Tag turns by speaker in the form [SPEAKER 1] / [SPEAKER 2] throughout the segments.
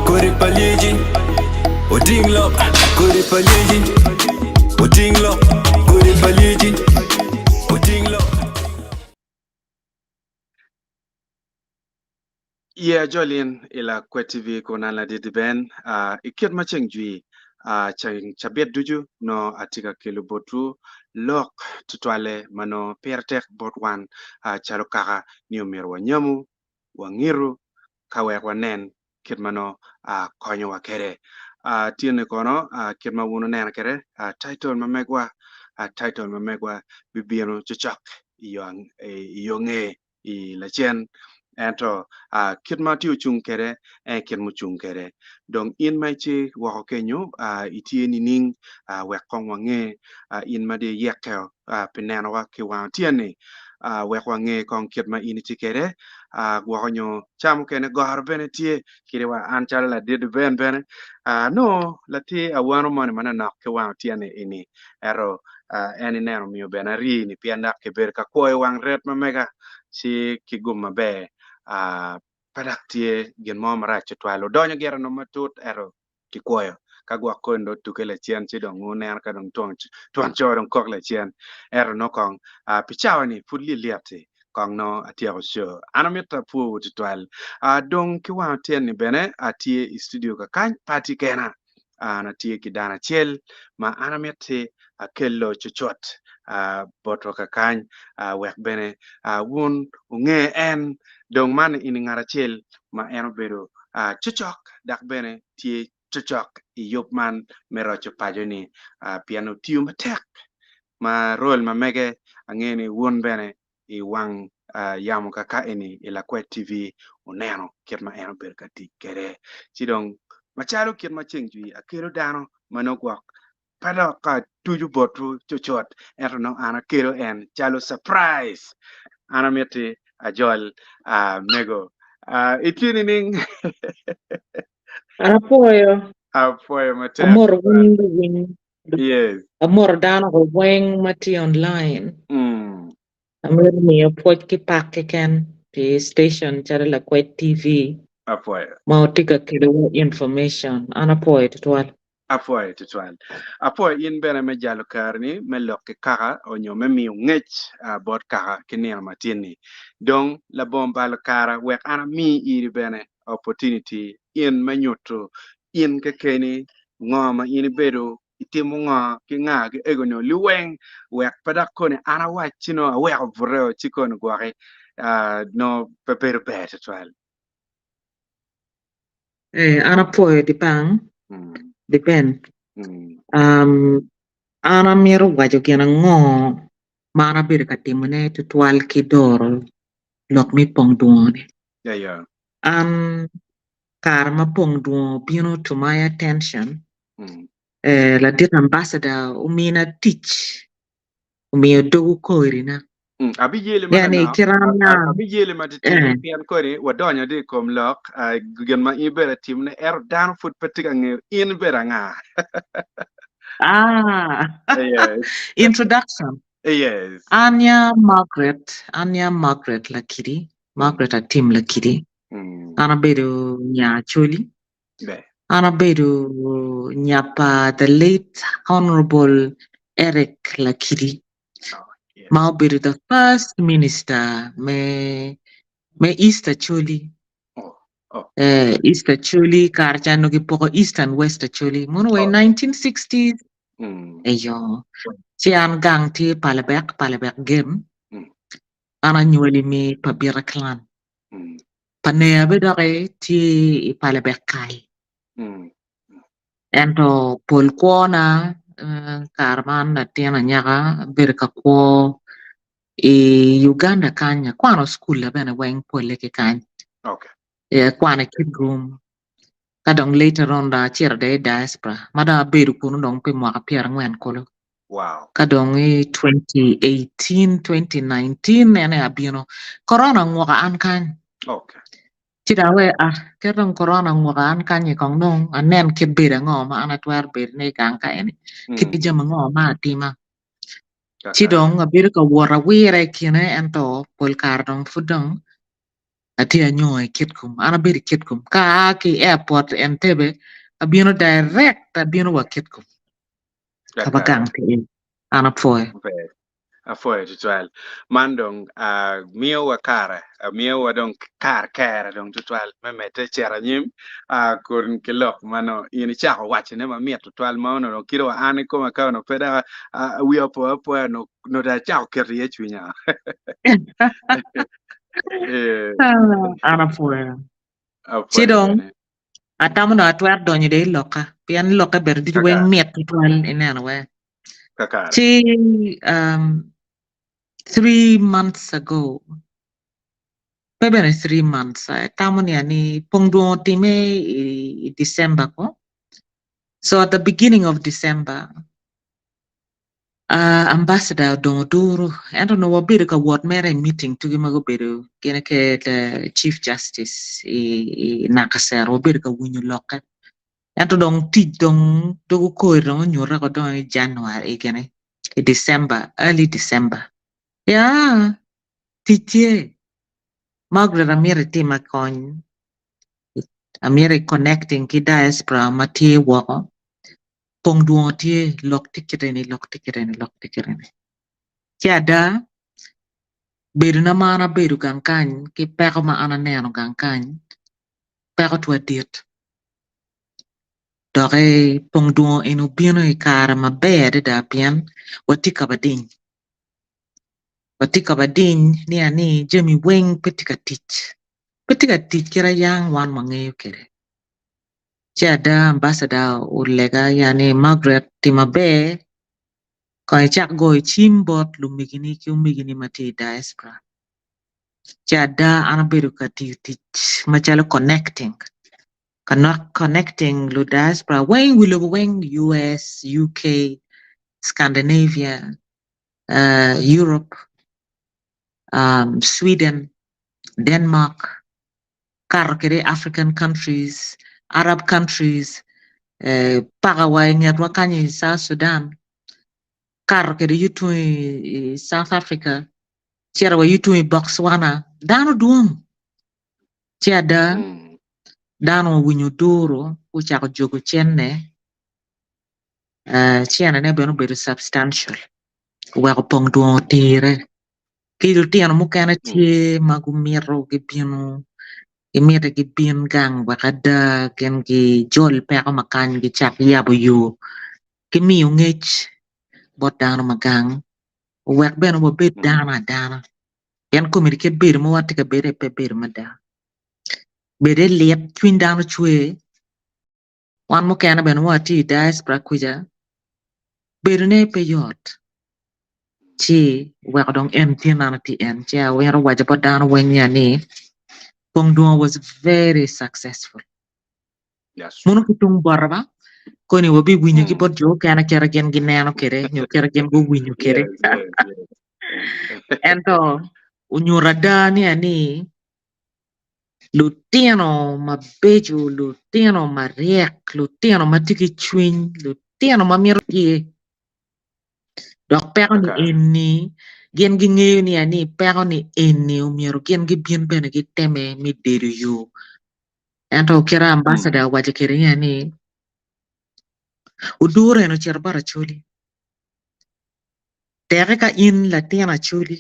[SPEAKER 1] Kodi pa lyeci oting lok Kodi pa lyeci oting lok Kodi pa lyeci oting lok.
[SPEAKER 2] Ye ajolin i Lakwed TV kun an ladit Ben. I kit ma ceng jwi ceng cabit ducu nongo atye ka kelo botwu lok tutwalle ma nongo pire tek bot wan calo kaka ni omyero wanyamu, wangitu ka wek wanen kit ma nongo konyowa kwede. Tyene kono kit ma wun wuneno kwede title ma megwa title ma megwa bibino cocok i yo nge i lacen, ento kit ma tye ocung kwede en aye kit mucung kwede. Dong in ma itye woko kenyo itye nining? Wek kong wange in ma dong iyekkeo pi nenowa ki wang otyeno-ni, wek wange kong kit ma in itye kwede. Gwoko nyo ca mukene goro bene tye kadi wa an calo ladit Ben bene nongo latir awano moni manonok ki wang otyeno eni ento en ineno omiyo bene arii-ni pien dok kibedo ka kwoyo wang ret ma mega ci ki gum maber pe dok tye gin mo marac tutwal. Odonyo gire nongo matut ento kikwoyo ka gwok koni dong otuke lacen ci dong wuneno ka dong twon co dong kok lacen ento nongo kong pi cawa-ni pud lyet lyet-ti kong nongo atyeko co. An amito apwowu tutwal. Dong ki wang otyeno-ni bene atye i studio kakany pe atye kena. An atye ki dano acel ma an amiti akello cucut botwa kakany wek bene wun wunge en. Dong man eni ngat acel ma en obedo cocok dok bene tye cocok i yub man me roco paco-ni pien otiyo matek ma rol ma mege angeyo ni wun bene i wang yamo kaka eni i Lakwed TV oneno kit ma en obedo ka tic kwede. Ci dong macalo kit ma ceng jwi akelo dano ma nongo gwok pe dok atuco botwu cucut ento nongo an akelo en calo surprise. An amiti ajol mego. Itye nining?
[SPEAKER 3] Apwoyo.
[SPEAKER 2] Apwoyo matek.
[SPEAKER 3] Amoto wun luwiny.
[SPEAKER 2] Yes.
[SPEAKER 3] Amoto dano weng ma tye online.
[SPEAKER 2] Mm.
[SPEAKER 3] Amito miyo pwoc ki pak keken pi station calo Lakwed TV
[SPEAKER 2] Apwoyo.
[SPEAKER 3] ma wutye ka kelo information. An apwoyo tutwal.
[SPEAKER 2] Apwoyo tutwal. Apwoyo in bene me jalo kareni me lok ki kaka onyo me miyo ngec bot kaka ki nino matin-ni. Dong labongo balo kara wek an ami iri bene opportunity in me nyuto in kekeni ngo ma in ibedo itimo ngo ki nga ki ego nyo liweng wek pe dok koni an awac ci nongo aweko bute ci koni gwoki nongo pe bedo ber tutwal.
[SPEAKER 3] Eh, an apwoyo dipang, depend. Um, an amito waco gin ango ma an abedo ka timone tutwal ki doro lok me pong dwongo-ni.
[SPEAKER 2] Yeah, yeah.
[SPEAKER 3] An kare ma pong dwongo obino to my attention, eh, ladit ambassador omina tic, omiyo dogo korina.
[SPEAKER 2] Mm, abiyeli
[SPEAKER 3] Ya ni
[SPEAKER 2] manok,
[SPEAKER 3] kit an
[SPEAKER 2] a- a-
[SPEAKER 3] na,
[SPEAKER 2] abiyeli matitidi
[SPEAKER 3] eh,
[SPEAKER 2] pien kodi wadonyo di i kom lok ah, gin ma in ibedo atimone ento dano pud pe tye ka ngeyo in ibedo anga.
[SPEAKER 3] ah,
[SPEAKER 2] Yes,
[SPEAKER 3] introduction.
[SPEAKER 2] yes.
[SPEAKER 3] Anya Margaret, Anya Margaret Lakidi, Margaret Atim Lakidi.
[SPEAKER 2] Mm,
[SPEAKER 3] An abedo nya Acholi.
[SPEAKER 2] ber.
[SPEAKER 3] An abedo nya pa the late Honorable Eric Lakidi,
[SPEAKER 2] Oh, yes.
[SPEAKER 3] ma obedo the first minister me me East Acholi.
[SPEAKER 2] Oh, oh,
[SPEAKER 3] Eh, East Acholi, kare ca onongo kipoko East and West Acholi. Mono wa i
[SPEAKER 2] oh.
[SPEAKER 3] 1960s,
[SPEAKER 2] Mm,
[SPEAKER 3] eyo. Ci an gang tye Palabek, Palabek Gem.
[SPEAKER 2] mm,
[SPEAKER 3] An anywali me Pabita Clan.
[SPEAKER 2] mm,
[SPEAKER 3] Pa neya be doki tye i Palabek Kal.
[SPEAKER 2] mm,
[SPEAKER 3] Ento pol kwona eh, kare man latin anyaka abedo ka kwo i Uganda kany akwano cukul-la bene weng polle ki kany.
[SPEAKER 2] okay.
[SPEAKER 3] Eh, akwano i Kitgum ka dong later on dong acito dong i diaspora ma dong abedo kunu dong pi mwaka pyerangwen kulu.
[SPEAKER 2] Wow.
[SPEAKER 3] Ka dong i 2018, 2019 en aye abino. Korona ongwoka an kany.
[SPEAKER 2] Okay.
[SPEAKER 3] Ci dong awe ah ket dong korona ongwoka an kany-nyi kong dong anen kit bedo ango ma an atwero bedone i gang ka eni, kit
[SPEAKER 2] Mm,
[SPEAKER 3] jami ango ma atima. Ci
[SPEAKER 2] kakare.
[SPEAKER 3] dong abedo ka wot awire i kine ento pol kare dong pud dong. Atye anyongo i Kitgum. An abedo i Kitgum. Ka aa ki i airport Entebbe, abino direct abino wa Kitgum. Ka ba gang tye iye. An apwoyo.
[SPEAKER 2] Ber. Apwoyo tutwal. Man dong ah, miyowa kare, ah, miyowa dong kar kere dong tutwal me medde cito anyim ah, kun ki lok ma nongo in icako wacone mamit tutwal ma onongo kit wa an ikoma ka onongo pe dok ah, wiya opo apoya nongo nongo dong acako keto iye cwinya. Eh,
[SPEAKER 3] An apwoyo. Ci
[SPEAKER 2] apwoyo
[SPEAKER 3] dong
[SPEAKER 2] bene.
[SPEAKER 3] atamo dong atwero donyo dong i lokka pien lokke bedo ducu weng
[SPEAKER 2] Kakare,
[SPEAKER 3] mit tutwal ineno we.
[SPEAKER 2] kakare.
[SPEAKER 3] Ci um, 3 months ago, pe bene 3 months, atamo ni ani pong dwong otime i, i December ko. So at the beginning of December, ambassador odongo oduru ento onongo wabedo ka wot mere i meeting tugi ma gubedo gin ke the chief justice i, i Nakasero wabedo ka winyo lokke ento dong tic dong dogo kori dong onyute ko dong i January i gine i December, early December. Ya, tic tye. Margaret amito itima kony amito i connecting ki diaspora ma tye woko pong dwongo tye lok tye kite-ni lok tye kite-ni lok tye kite-ni. Ci ada bedo na ma an abedo gang kany ki peko ma an aneno gang kany peko twa dit doki pong dwongo eni obino i kare maber adada pien watye ka badiny watye ka badiny ni ani jami weng pe tye ka tic pe tye ka tic kit ayang wan wangeyo kwede. Ci ada ambassador olega ya ni Margaret tim maber kong icak goyo cim bot lumegini ki omegini ma tye i diaspora. Ci ada an abedo ka tiyo tic macalo connecting connecting lu diaspora weng wi lobo weng US, UK, Scandinavia, Europe, Sweden, Denmark, kato kwede i African countries, Arab countries, paka wa i ngetwa kany i South Sudan, kato kwede yutung i South Africa, cito wa yutung i Botswana, dano dwong. Ci ada dano owinyo duru gucako jogo cente, centene bene obedo substantial oweko pong dwong otire. Ki lutino mukene tye ma gumito gibino gimiti gibin gang wek ada gin gijol peko ma kany gicak yabo yo ki miyo ngec bot dano ma gang owek bene wabed dano adana pien komiti kit bedo ma watye ka bedo iye pe bedo mada bede lit cwiny dano cwer wan mukene bene ma watye i diaspora kuca bedone pe yot ci oweko dong en tye nano tye en ci awero waco bot dano weng nia ni Pong Dwongo was very successful.
[SPEAKER 2] That's
[SPEAKER 3] Mono
[SPEAKER 2] true.
[SPEAKER 3] ki tung bota ba koni wabiwinyo ki
[SPEAKER 2] Mm.
[SPEAKER 3] bot jo okene kite gin gineno kwede nyo kite gin guwinyo kwede.
[SPEAKER 2] Yes.
[SPEAKER 3] Ento onyuto ada nia ni lutino mabeco, lutino maryek, lutino ma tye ki cwiny, lutino ma mito tye dok peko ni
[SPEAKER 2] Kakare.
[SPEAKER 3] eni gin gingeyo nia ni peko ni eni omyero gin gibin bene giteme me dedo yo. Ento kit ambassador owaco kwede nia ni oduro en ocito bot Acholi teke ka in latin Acholi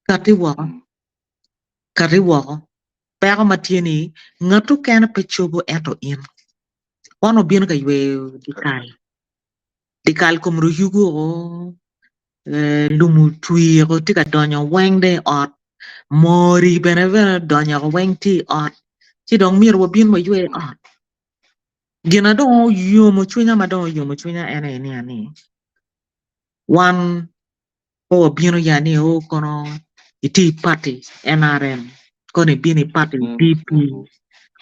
[SPEAKER 3] kati woko kati woko peko ma tye ni ngat okene pe cobo ento in wan obino ka yweyo dikal dikal kom ruyugo lum otwiko tye ka donyo weng dong i ot mori bene bene odonyo weng tye i ot ci dong myero wabin waywe i ot gin na dong oyomo cwinya ma dong oyomo cwinya en aye niya ni wan pe wabino ya ni o kono itye i party NRM kono ibino i party DP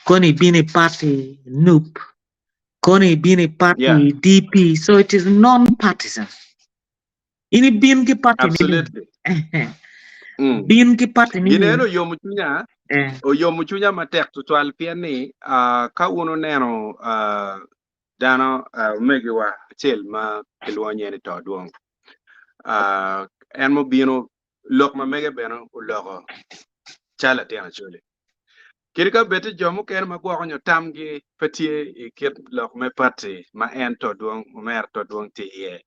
[SPEAKER 3] kono ibino i party NUP kono ibino i party DP so it is non partisan in ibin ki party ni
[SPEAKER 2] Absolutely.
[SPEAKER 3] bin ki party ni
[SPEAKER 2] Gin en oyomo cwinya
[SPEAKER 3] eh
[SPEAKER 2] oyomo cwinya matek tutwal pien ni ka wun oneno dano omegiwa acel ma kilwongo nyinge ni To Dwong en mubino lok ma mege bene oloko. Calo latin Acholi. Kadi ka bed ti jo mukene ma gwoko nyo tamgi pe tye i kit lok me party ma en to dwong, omera to dwong tye iye.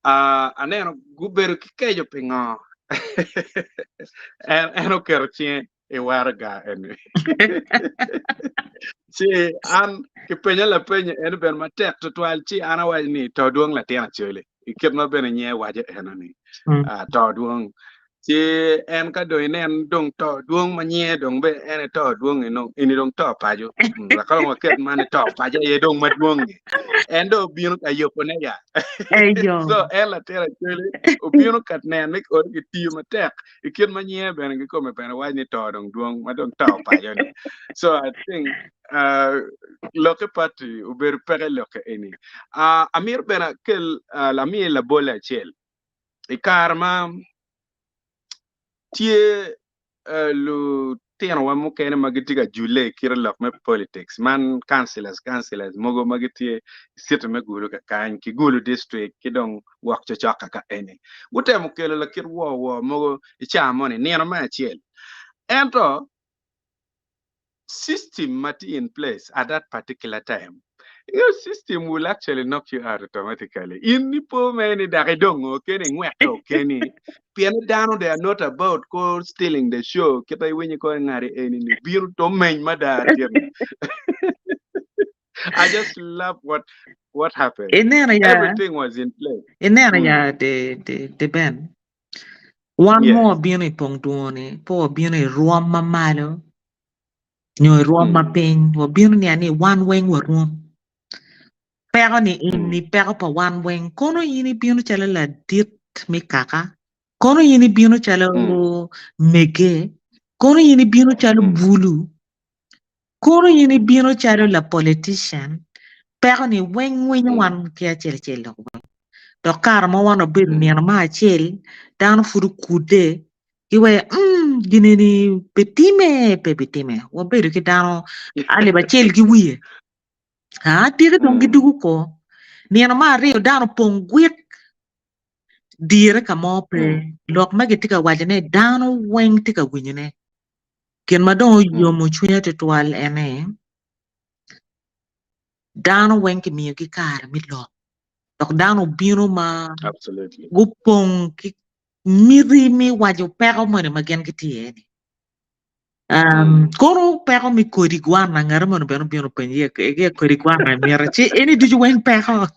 [SPEAKER 2] Ah, aneno gubedo ki keco pingo en, en oketo cinge i waraga eni. Ci an kipenya lapeny eni bene matek tutwal ci an awaco ni to dwong latin Acholi i kit ma bene nyinge waco eno-ni.
[SPEAKER 3] Mm.
[SPEAKER 2] Ah, to dwong. Ci en ka dong inen dong to dwong ma nyinge dong be en aye to dwong eno eni dong to paco. Mm, wek dong waket man ni to paco aye dong madwong-ngi. En dong obino ka yubone ya.
[SPEAKER 3] Eyo.
[SPEAKER 2] So en latin Acholi obino ka neno ni kodi kitiyo matek i kit ma nyinge bene kikome bene waco ni to dong dwong ma dong to paco ni. So I think uh, lokke party obedo peke lokke eni. Uh, amito bene akel uh, lamiye labolle acel. I kare ma tye uh, lutinowa mukene ma gitye ka julle i kite lok me politics man councillors councillors mogo ma gitye i city me Gulu kakany ki Gulu district ki dong wok cocok kaka eni gutemo kelo lakit wor wor mogo i caa moni nino me acel ento system ma tye in place at that particular time your system will actually knock you out automatically. In ipo me ni dok idongo keni ingweke okeni pien ni dano they are not about ko stealing the show kita iwinyo ko ngari eni ni bino to meny mada tyen. I just love what what happened.
[SPEAKER 3] Ineno ya,
[SPEAKER 2] Everything was in place.
[SPEAKER 3] ineno
[SPEAKER 2] Mm.
[SPEAKER 3] ya de de de Ben. Wan ma
[SPEAKER 2] Yes.
[SPEAKER 3] wabino i pong dwongo-ni pe wabino i rwom ma malo nyo i rwom ma
[SPEAKER 2] Mm.
[SPEAKER 3] piny, wabino niya ni wan weng warwom. Peko ni
[SPEAKER 2] Mm.
[SPEAKER 3] eni peko pa wan weng. Kono in ibino calo ladit me kaka, kono in ibino calo
[SPEAKER 2] Mm.
[SPEAKER 3] mege, kono in ibino calo
[SPEAKER 2] Mm.
[SPEAKER 3] bulu, kono in ibino calo la politician, peko ni weng winyo
[SPEAKER 2] Mm.
[SPEAKER 3] wan ki acel acel dok weng. Dok kare ma wan wabedo
[SPEAKER 2] Mm.
[SPEAKER 3] nino me acel, dano pud okudde giwee mm gin eni bitime pe bitime. Wabedo ki dano alip acel ki wiye. Aa tike dong
[SPEAKER 2] Mm.
[SPEAKER 3] gidugo ko. Nino me aryo dano opong gwik dire ka mo pe.
[SPEAKER 2] Mm.
[SPEAKER 3] Lok ma gitye ka wacone dano weng tye ka winyone. Gin ma dong
[SPEAKER 2] Mm.
[SPEAKER 3] oyomo cwinya tutwal en ni dano weng kimiyogi kare me lok dok dano obino ma
[SPEAKER 2] Absolutely.
[SPEAKER 3] gupong ki miti me waco peko moni ma gin gitye iye-ni. Um,
[SPEAKER 2] Mm.
[SPEAKER 3] kono peko me kodi gwana, ngat moni bene obino openyo iye, iye kodi gwana imito, ci eni ducu weng peko.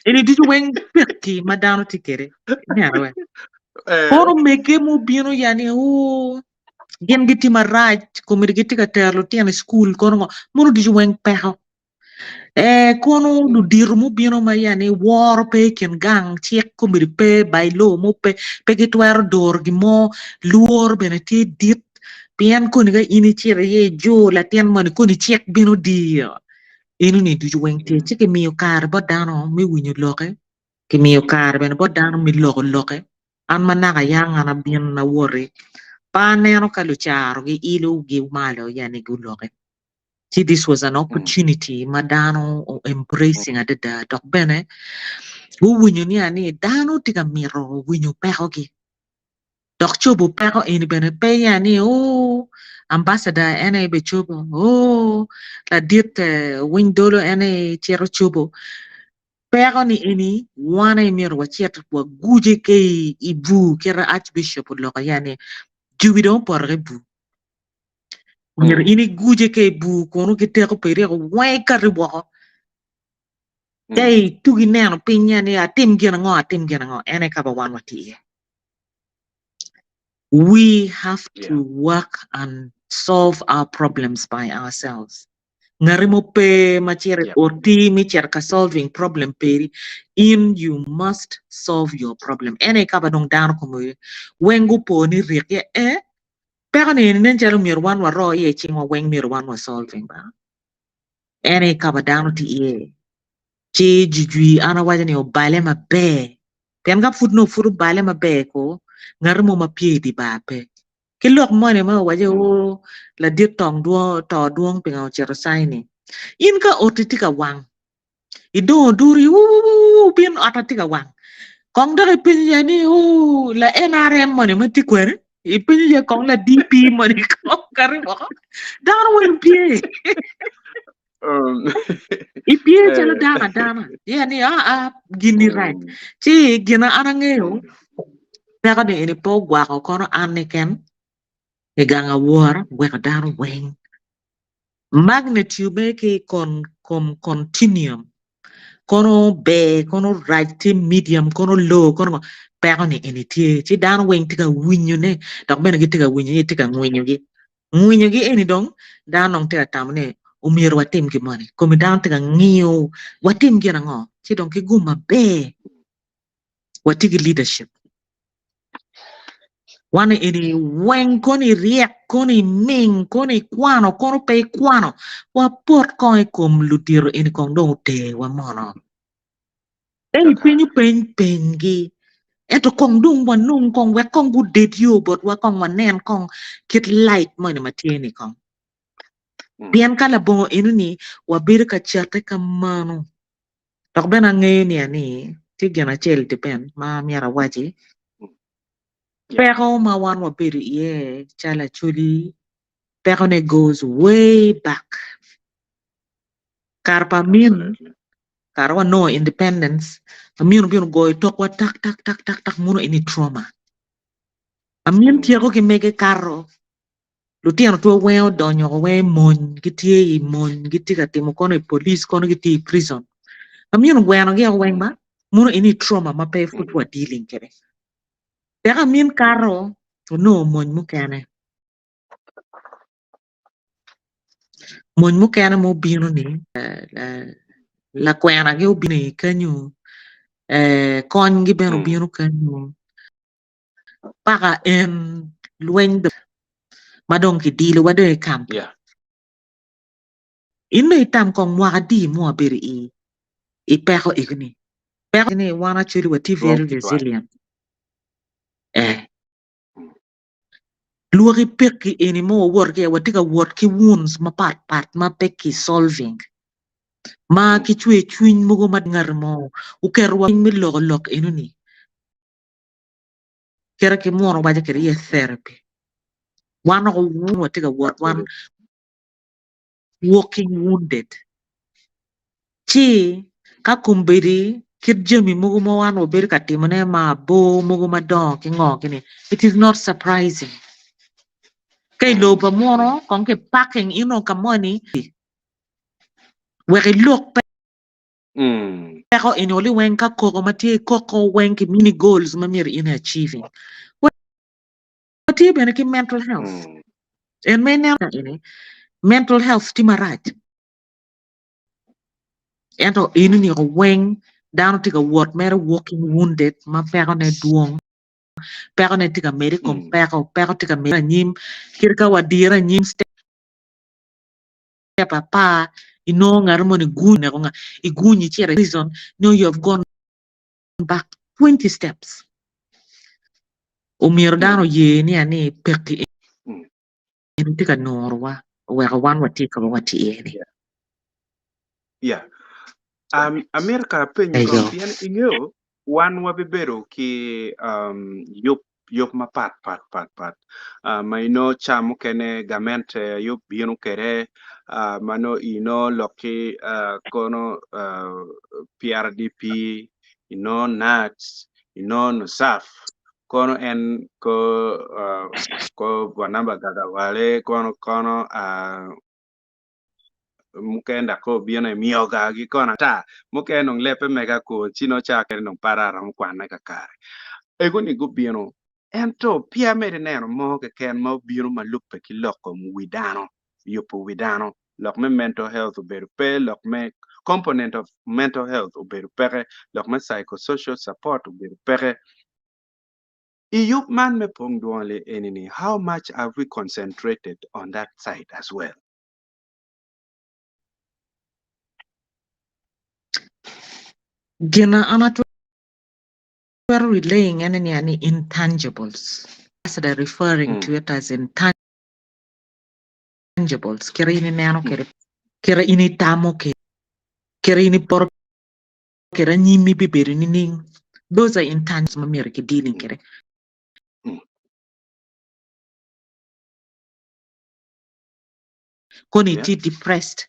[SPEAKER 3] Eni ducu weng pekki ma dano tye kwede. Ineno we?
[SPEAKER 2] Eh,
[SPEAKER 3] Kono mege mubino ya ni, oo, gin gitye marac, komedi gitye ka tero lutino i cukul, kono ngo, mono ducu weng peko. Ee, kono ludito mubino ma ya ni woro pe i kin gang, cik komedi pe, by-law mo pe, pe gitwero doro gin mo, lworo bene tye dit, pien koni ka in icito iye ijur latin moni koni cik bino diyo. Enoni ducu weng tye, ci kimiyo kare bot dano me winyo loke, kimiyo kare bene bot dano me loko loke. An ma naka yang an abin awoti, pe aneno ka lucaro giilo gi malo ya ni guloke. Ci this was an opportunity ma dano o embracing adada dok bene guwinyo niya ni dano tye ka mito winyo pekogi dok cobo peko eni bene pe ya ni oo ambassador en aye bicobo oo ladit winy dolo en aye cito cobo peko ni eni wan aye myero wacit waguje ki i bur kit ma archbishop oloko ya ni jubi dong opoto ki i bur. Myero in iguje ki i bur kunu ki teko pa iryeko weng ikati woko. Ka itugi ineno piny ni atim gin ango, atim gin ango, en aye ka ma wan watye iye. We have to work and solve our problems by ourselves. Ngati mo pe ma cito i oti me cito ka solving problem peri, in you must solve your problem. En aye ka ma dong dano kome weng gupo ni rik ye, eh, Peko ni eni nen calo myero wan waro iye cingwa weng myero wan wa solving ba. En aye ka ma dano tye iye. Ci jwijwi an awaco ni obale maber. Pien ka pud nongo pud obale maber ko, ngati mo ma pye i dye bar pe. Ki lok moni ma owaco ni oo ladit tong dwong to dwong pingo ocito signing. In ka oti tye ka wang, idongo duri wuwuwu bin otta tye ka wang. Kong dok ipenyo ya ni oo la NRM moni ma tye kwene? Ipenyo iye kong la DP moni kong kati woko. Dano weng pye. Ipye calo dano adana. Ye ni aa ah, gin-ni rac. Ci gin ma an angeyo peko ni eni pe ogwako kono an keken i gang awora weko dano weng. Magnitude me ki i kom continuum kono ber kono rac tye medium kono low kono ngo peko ni eni tye ci dano weng tye ka winyo ne dok bene gitye ka winyo ni tye ka ngwinyogi. Ngwinyogi eni dong dano dong tye ka tamo ni omyero watim gin moni komi dano tye ka ngiyo watim gin ango ci dong ki gum maber watye ki leadership. Wan eni weng kono iryek kono iming kono ikwano kono pe ikwano wapot kong i kom ludito eni kong dong oterwa mono. Ento ipenyo peny penygi ento kong dong wanong kong wek kong guded yo botwa kong wanen kong kit light moni ma tye ni kong. Pien ka labongo enoni wabedo ka cate ka mano. Dok bene angeyo niya ni tye gin acel depend ma myero awaci peko ma wan wabedo iye calo Acholi pekone goes way back. Kare pa Amin kare wanongo independence Amin obino ogoyo tokwa tak tak tak tak tak muno eni trauma. Amin tyeko ki mege kato lutino two weng odonyo woko weng i mony gitye i mony gitye ka timo kono i police kono gitye i prison. Amin ogwenogi woko weng ba muno eni trauma ma pe pud wa dealing kwede. Peko Amin kato onongo mony mukene. Mony mukene ma obino ni lakwenagi obino i kenyo konygi bene obino kenyo paka en lweny ma dong kidilowa dong i kamp in dong itam kong mwaka adi ma wabedo i peko egi-ni peko ni wan actually watye very resilient. Lwaki pekki eni ma wawoto ki iye, watye ka wot ki wounds mapat pat ma pe ki solving, ma ki cwer cwiny mogo ma ngat mo oketo wa piny me loko lok enoni kite ki muno waco kwede iye therapy. Wan dok watye ka wot wan walking wounded. Ci ka kombeddi kit jami mogo ma wan wabedo ka timone ma abor mogo madongo ki ngo kini, it is not surprising. Ka i lobo pa muno kong ki parking ino ka moni wek ilok peko eni oli weng ka koko ma tye ikoko weng ki mini goals ma myero in i achieving. Watye bene ki mental health. En ma ineno eni mental health tye marac. Ento eni weng dano tye ka wot mere walking wounded ma pekone dwong. Pekone tye ka medde i kom peko, peko tye ka medde anyim kit ka wadire anyim step apar inongo ngat moni guny oneko nga iguny icito i prison nongo you have gone back 20 steps. Omyero dano oye niya ni pekki eni tye ka nurowa oweko wan watye ka ma watye iye ni.
[SPEAKER 2] Yeah. Um, amito ka apenyi
[SPEAKER 3] Eyo.
[SPEAKER 2] kong pien ingeyo wan wabibedo ki um, yub yub mapat pat pat pat uh, ma inongo ca mukene gamente aye obino kwede uh, ma nongo inongo lok ki uh, kono uh, PRDP inongo NAADS inongo NUSAF kono en ko uh, ko Barnaba Gagawale kono kono uh, mukene dok kong obino emyoga gi kono ata mukene dong lebbe mega ko ci nongo ca kene dong pe aromo kwane kakare ego ni gubino ento peya mere ineno mo keken ma obino ma lubbe ki lok kom wi dano yubo wi dano lok me mental health obedo pe lok me component of mental health obedo peke lok me psychosocial support obedo peke i yub man me pong dwongo eni ni how much have we concentrated on that side as well?
[SPEAKER 3] Gin ma an atwero relaying ene niya ni intangibles. Ambassador referring to it as intangibles kit in ineno kwede, kit in itamo kwede, kit in iporo kwede anyimmi bibedo nining, those are intangibles ma myero ki dealing kwede. Kono
[SPEAKER 2] Yeah.
[SPEAKER 3] itye depressed,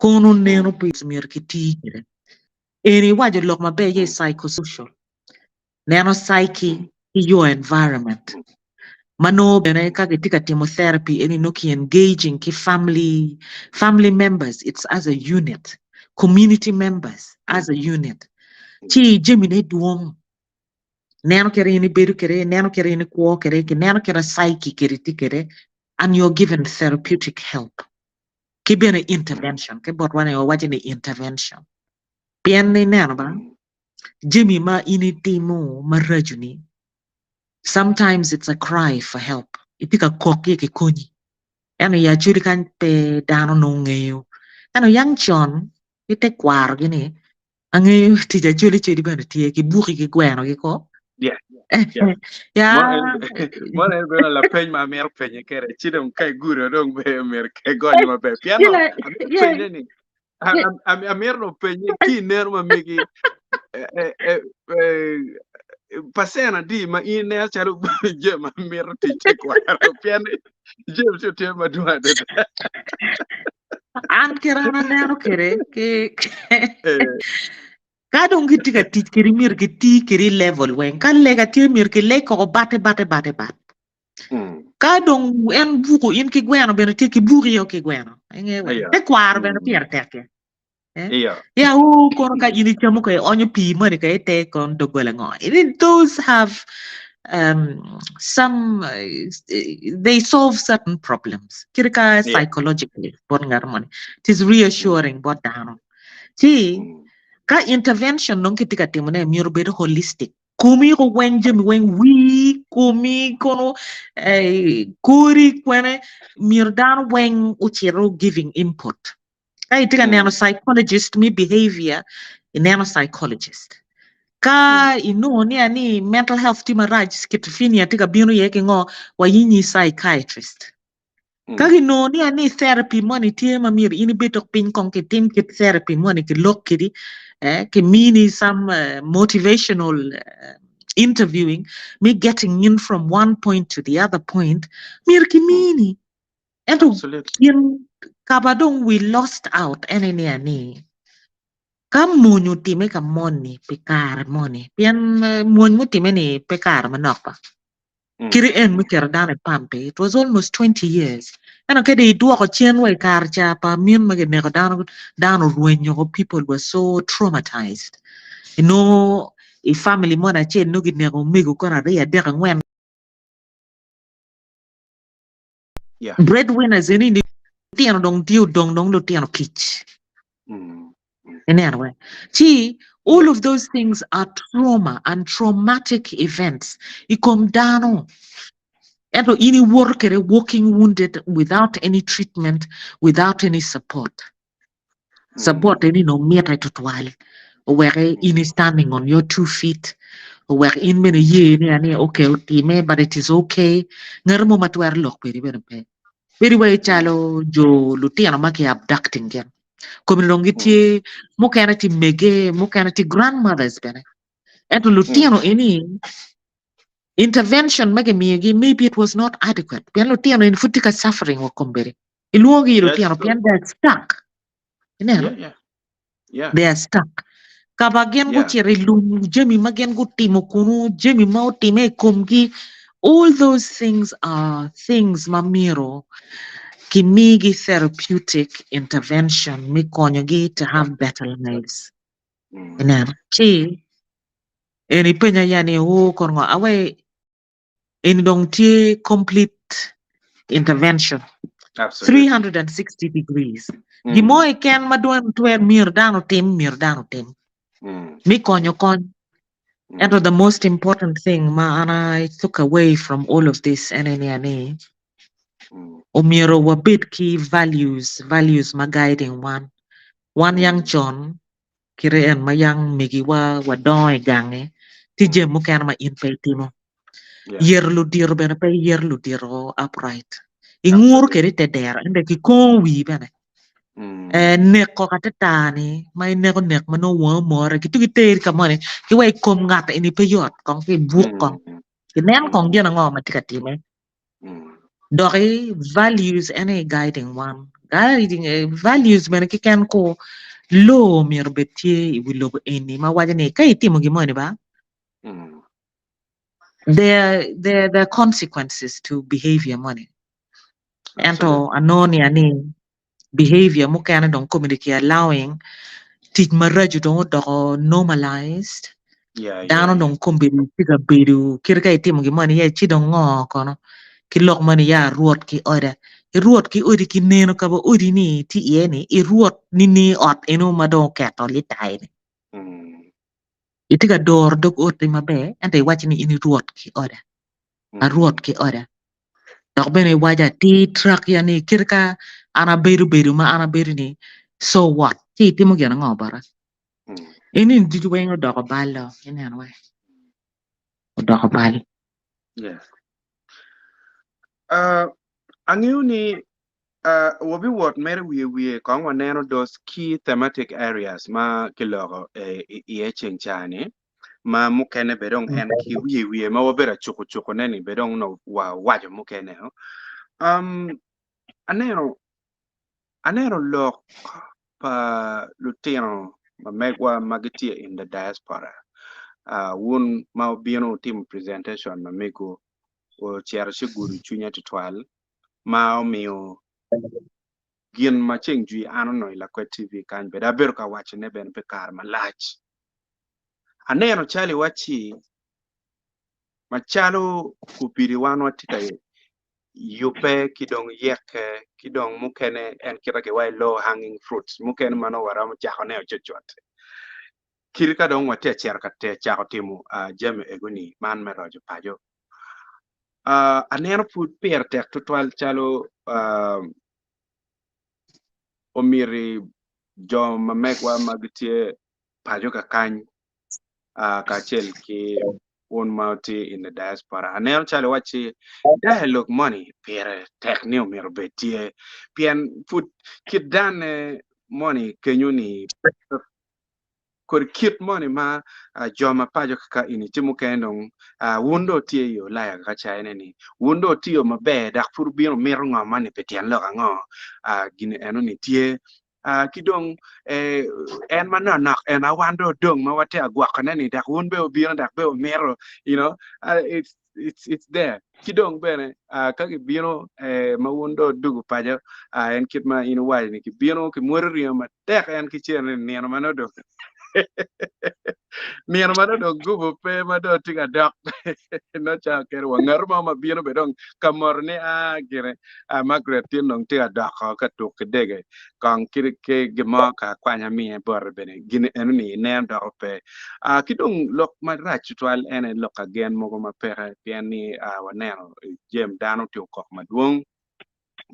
[SPEAKER 3] kono neno
[SPEAKER 2] Mm.
[SPEAKER 3] pills myero kitii kwede. Eni iwaco lok maber ye
[SPEAKER 2] Mm.
[SPEAKER 3] psychosocial. Neno psyche
[SPEAKER 2] Mm.
[SPEAKER 3] ki your environment.
[SPEAKER 2] Mm.
[SPEAKER 3] Ma nongo bene ka gitye ka timo therapy eni nongo ki engaging ki family, family members, it's as a unit, community members as a unit. Ci jamine dwong. Neno kit in ibedo kwede, neno kit in ikwo kwede, ki neno kit ma psyche kedi tye kwede and you're given therapeutic help. Ki bene intervention, ki botwa ni wawaco ni intervention. Pien ineno ba, jami ma in itimo maraco ni, sometimes it's a cry for help. Itye ka kok ki kikonyi. Ento i acholi kany pe dano nongo ngeyo. Ento yang con ki tekwarogi ni angeyo tic acholi codi bene tye ki buki ki gweno gi ko.
[SPEAKER 2] Yeah. Yeah.
[SPEAKER 3] Ya.
[SPEAKER 2] Mono en bedo lapeny ma amito penye kede ci dong ka igudo dong be myero ke gonyo maber. Pien no, amito penye ni amito dong penye ki ineno ma megi pacen adi ma in ineno calo jami ma mito tic tekwaro pien ni jami tye tye madwong adada.
[SPEAKER 3] An kit an aneno kwede ki ka dong gitye ka tic kwedi myero giti kwedi i level weng ka lega tye myero kileg koko bate bate bate bat ka dong en buko in ki gweno bene tye ki buki o ki gweno inge weng tekwaro bene pire tek ya Ya o kono ka in icamo ka ionyo pii moni ka ite kono doggola ngo. Those have um, some uh, they solve certain problems. Kit ka psychologically bot ngat moni. It is reassuring bot dano. Ci ka intervention dong kitye ka timone myero obed holistic. Komi ko weng jami weng wii komi kono eh, kori kwene myero dano weng ocito giving input. Ka itye ka neno psychologist me behavior, ineno psychologist. Ka inongo ni ani mental health tye marac, schizophrenia tye ka bino iye ki ngo, wayinyi psychiatrist. Ka kinongo ni ani therapy moni tye ma myero in ibed dok piny kong kitim kit therapy moni kilok kedi, eh, kimini some uh, motivational uh, interviewing me getting in from one point to the other point, myero kimini. Ento gin kaba dong we lost out ene ni ani ka mony otime ka moni pi kare moni pien mony mutime ni pe kare manok ba kite en me keto dano i pampi it was almost 20 years ento kadi idwoko cen wa i kare ca pa amin ma kineko dano dano orwenyo people were so traumatized inongo i family moni acel nongo kineko omego kono aryo adek angwen
[SPEAKER 2] Yeah.
[SPEAKER 3] Breadwinners eni ni lutino dong tye odong dong lutino kic.
[SPEAKER 2] Mm.
[SPEAKER 3] Ineno we? Ci all of those things are trauma and traumatic events i kom dano. Ento in iwoto kwede walking wounded without any treatment, without any support. Support eni nongo mitte tutwal owek in i standing on your two feet owek in bene iye ni ani okay otime but it is okay ngat mo ma twero lok kwedi bene pe. Bedo wai calo jo lutino ma ki abducting gin komi dong gitye mukene tye mege mukene tye grandmothers bene ento lutino eni intervention ma kimiyogi maybe it was not adequate pien lutino eni pud tye ka suffering wa kombeddi. Ilwongo gi
[SPEAKER 2] That's
[SPEAKER 3] lutino
[SPEAKER 2] true.
[SPEAKER 3] pien they are stuck. Ineno?
[SPEAKER 2] Yeah, yeah. Yeah.
[SPEAKER 3] They are stuck. Ka ba gin
[SPEAKER 2] Yeah.
[SPEAKER 3] gucito i lum, jami ma gin gutimo kunu, jami ma otime i komgi, all those things are things ma myero kimigi therapeutic intervention me konyogi to have better lives.
[SPEAKER 2] Mm.
[SPEAKER 3] Ineno? Ci, eni penya ya ni, oh, kono ngo, awe Eni dong tye complete intervention.
[SPEAKER 2] Absolutely.
[SPEAKER 3] 360 degrees. Gin mo keken ma dong twer myero dano otim, myero dano otim.
[SPEAKER 2] Mm.
[SPEAKER 3] Me konyo kony.
[SPEAKER 2] Mm.
[SPEAKER 3] Ento the most important thing ma an I took away from all of this en eni ani
[SPEAKER 2] Mm.
[SPEAKER 3] omyero wabed ki values, values ma guiding wan. Wan yang con kite en ma yang megiwa wadongo i gange, tye jami mukene ma in pe itimo.
[SPEAKER 2] Yeah.
[SPEAKER 3] Yero ludito bene pe iyero ludito upright. Inguro
[SPEAKER 2] Absolutely.
[SPEAKER 3] kede i te dero, ento kikongo wii bene.
[SPEAKER 2] Mm.
[SPEAKER 3] Eh, neko ka te tar-ni ma ineko nek ma nongo wangi omore, kitugi teri ka moni, ki wa i kom ngat eni pe yot, kong ki buk kong.
[SPEAKER 2] Mm.
[SPEAKER 3] Kinen kong
[SPEAKER 2] Mm.
[SPEAKER 3] gin ango ma tye ka time.
[SPEAKER 2] Mm.
[SPEAKER 3] Doki values en aye guiding wan. Guiding values bene keken ku law myero obed tye i wi lobo eni ma waco ni ka itimo gin moni ba there there there are consequences to behavior moni. Ento anongo niya ni behavior mukene dong komiti ki allowing tic maraco dong odoko normalized.
[SPEAKER 2] Yeah, yeah,
[SPEAKER 3] Dano
[SPEAKER 2] yeah.
[SPEAKER 3] dong kombeddi tye ka bedo kit ka itimo gin moni iye ci dong ngo kono ki lok moni ya arwot ki oda. Irwot ki odi ki neno ka ba odi ni tye iye ni irwot nining ot eno ma dong oketo litai ni.
[SPEAKER 2] Mm.
[SPEAKER 3] Itye ka doro dog oti maber ento iwaco ni in irwot ki oda. Arwot ki oda. Dok bene iwaco atir trak ya ni kit ka an abedo bedo ma an abedo ni so what ci itimo gin ango bota? Eni ducu weng odoko bal do ineno we odoko bal.
[SPEAKER 2] Yes. Uh, angeyo ni uh, wabiwot mere wiye wiye kong waneno those key thematic areas ma kiloko eh, iye ceng ca-ni. ma mukene be dong en ki wiye wiye ma wabedo acuku cuku ne ni be dong no wa waco mukene o. Um, aneno aneno lok pa lutino ma megwa ma gitye in the diaspora uh, wun ma obino wutimo presentation ma mego ocito ci gudo cwinya tutwal ma omiyo gin ma ceng jwi an onongo i Lakwed TV kany bene abedo ka wacone bene pi kare malac. Aneno calo iwacci macalo gubidi wan watye ka yubbe ki dong yeke ki dong mukene en kite ki waci low hanging fruits mukene ma nongo waromo cakone cutcut kit ka dong watye ka cito ka cako timo jami ego-ni man me roco paco. Aneno pud pire tek tutwal calo omyero jo ma megwa ma gitye paco kakany kacel ki wun ma wutye in the diaspora aneno calo iwacci dialogue moni pire tek ni omyero obed tye pien pud kit danne moni kenyo ni kodi kit moni ma jo ma paco kaka eni tye mukene dong wun dong wutye i Ulaya kaka China ni wun dong wutiyo maber dok pud wubino wumito ngo moni pi tyen lok ango gin enoni tye ki dong en manoknok en a wan dong odong ma watye ka gwokone ni dok wun bene wubino dok bene wumito you know it's it's it's there ki dong bene ka gibino ma wun dong wudugo paco en kit ma in iwaco ni gibino kimwodo ringo matek en ki cen ni nino ma nongo dong nino ma nongo dong gubo pe ma dong tye ka dok nongo ca kene wa ngat mo ma bino bene dong ka moto ni a gire Margaret tin dong tye ka doko ka tuk ki dege kong ki gin mo ka akwanya miye bote bene gin enoni ineno doko pe. Ki dong lok marac tutwal en aye lok agen mogo ma peke pien ni waneno jem dano tye okok madwong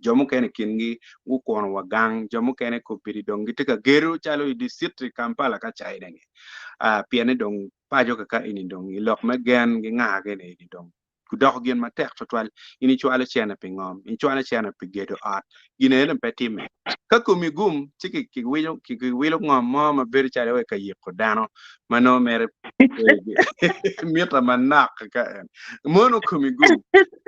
[SPEAKER 2] jo mukene i kingi gukuno wa gang jo mukene kobedi dong gitye ka gedo calo i dicitri Kampala ka China ni pien ni dong paco kaka eni dong i lok me gen gi nga gini eni dong gudoko gin matek twatwal. In icwalo cene pi ngom, icwalo cene pi gedo ot, gin eno pe timme. Ka komi gum, ci kiwilo ngom mo ma bedo calo wai ka yiko dano ma nongo mere mita manok ka en. Mono komi gum.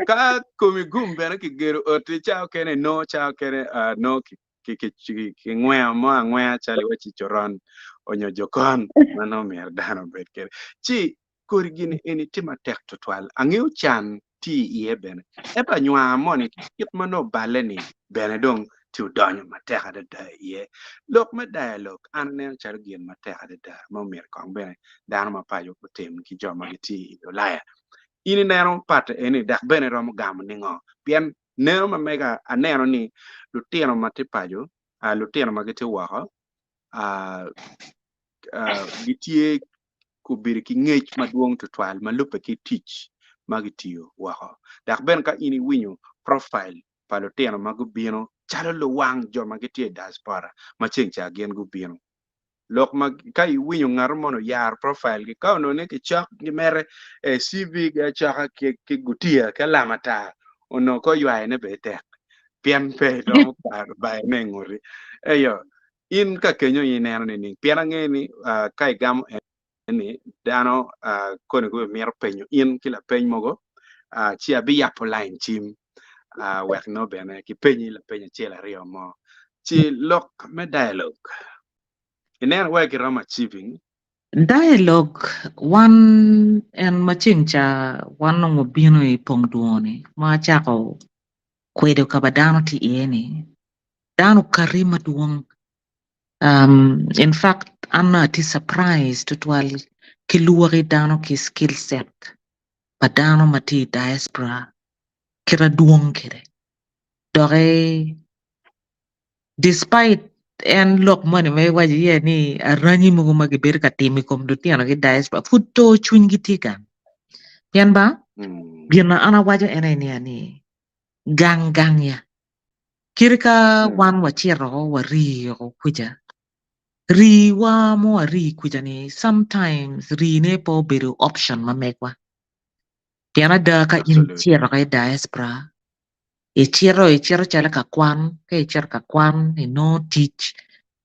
[SPEAKER 2] Ka komi gum bene kigedo oti ca okene nongo ca okene nongo kingweo mo angwea calo iwacci coron onyo jokon ma nongo myero dano obed kwede. Ci kodi gin eni tye matek twatwal. Angeyo can tye iye bene, ento anywar moni kit ma nongo oballe-ni bene dong tye odonyo matek adada iye. Lok me dialogue an aneno calo gin matek adada ma omyero kong bene dano ma paco otim ki jo ma gitye i Ulaya. In ineno part eni dok bene iromo gamo ningo? Pien neno ma mega aneno ni lutino ma tye paco, lutino ma gitye woko gitye gubedo ki ngec madwong tutwal ma lubbe ki tic ma gitiyo woko. Dok bene ka in iwinyo profile pa lutino ma gubino calo luwang jo ma gitye i diaspora ma ceng ca gin gubino. Lok ma ka iwinyo ngat mono oyaro profile gi ka onongo ni kicok gimere e CV gi acoka ki gutiya ki alama tar onongo ko ywayo ne bene tek pien pe iromo bayo ne inguti. Eyo in ka kenyo in ineno nining? Pien angeyo ni ka igamo eni dano koni gubimito penyo in ki lapeny mogo ci abiyabo line cim. Wek nongo bene kipenyi lapeny acel aryo mo. Ci lok me dialogue ineno wai giromo achieving?
[SPEAKER 3] Dialogue wan en ma ceng ca wan nongo wabino i pong dwongo-ni ma acako kwedo ka ma dano tye iye ni dano okati madwong in fact an nongo atye surprise tutwal ki lwaki dano ki skill set pa dano ma tye i diaspora kite dwong kwede doki despite en lok moni ma iwaco iye ni aranyi mogo ma gibedo ka timo i kom lutino ki diaspora pud to cwinygi tye gang pien ba gin ma an awaco en aye niya ni gang gang ya kadi ka wan wacito warii kuca rii-wa ma warii kuca ni sometimes rii-ne pe obedo option ma megwa pien ada ka in icito i diaspora icito icito calo ka kwan ka icito ka kwan inongo tic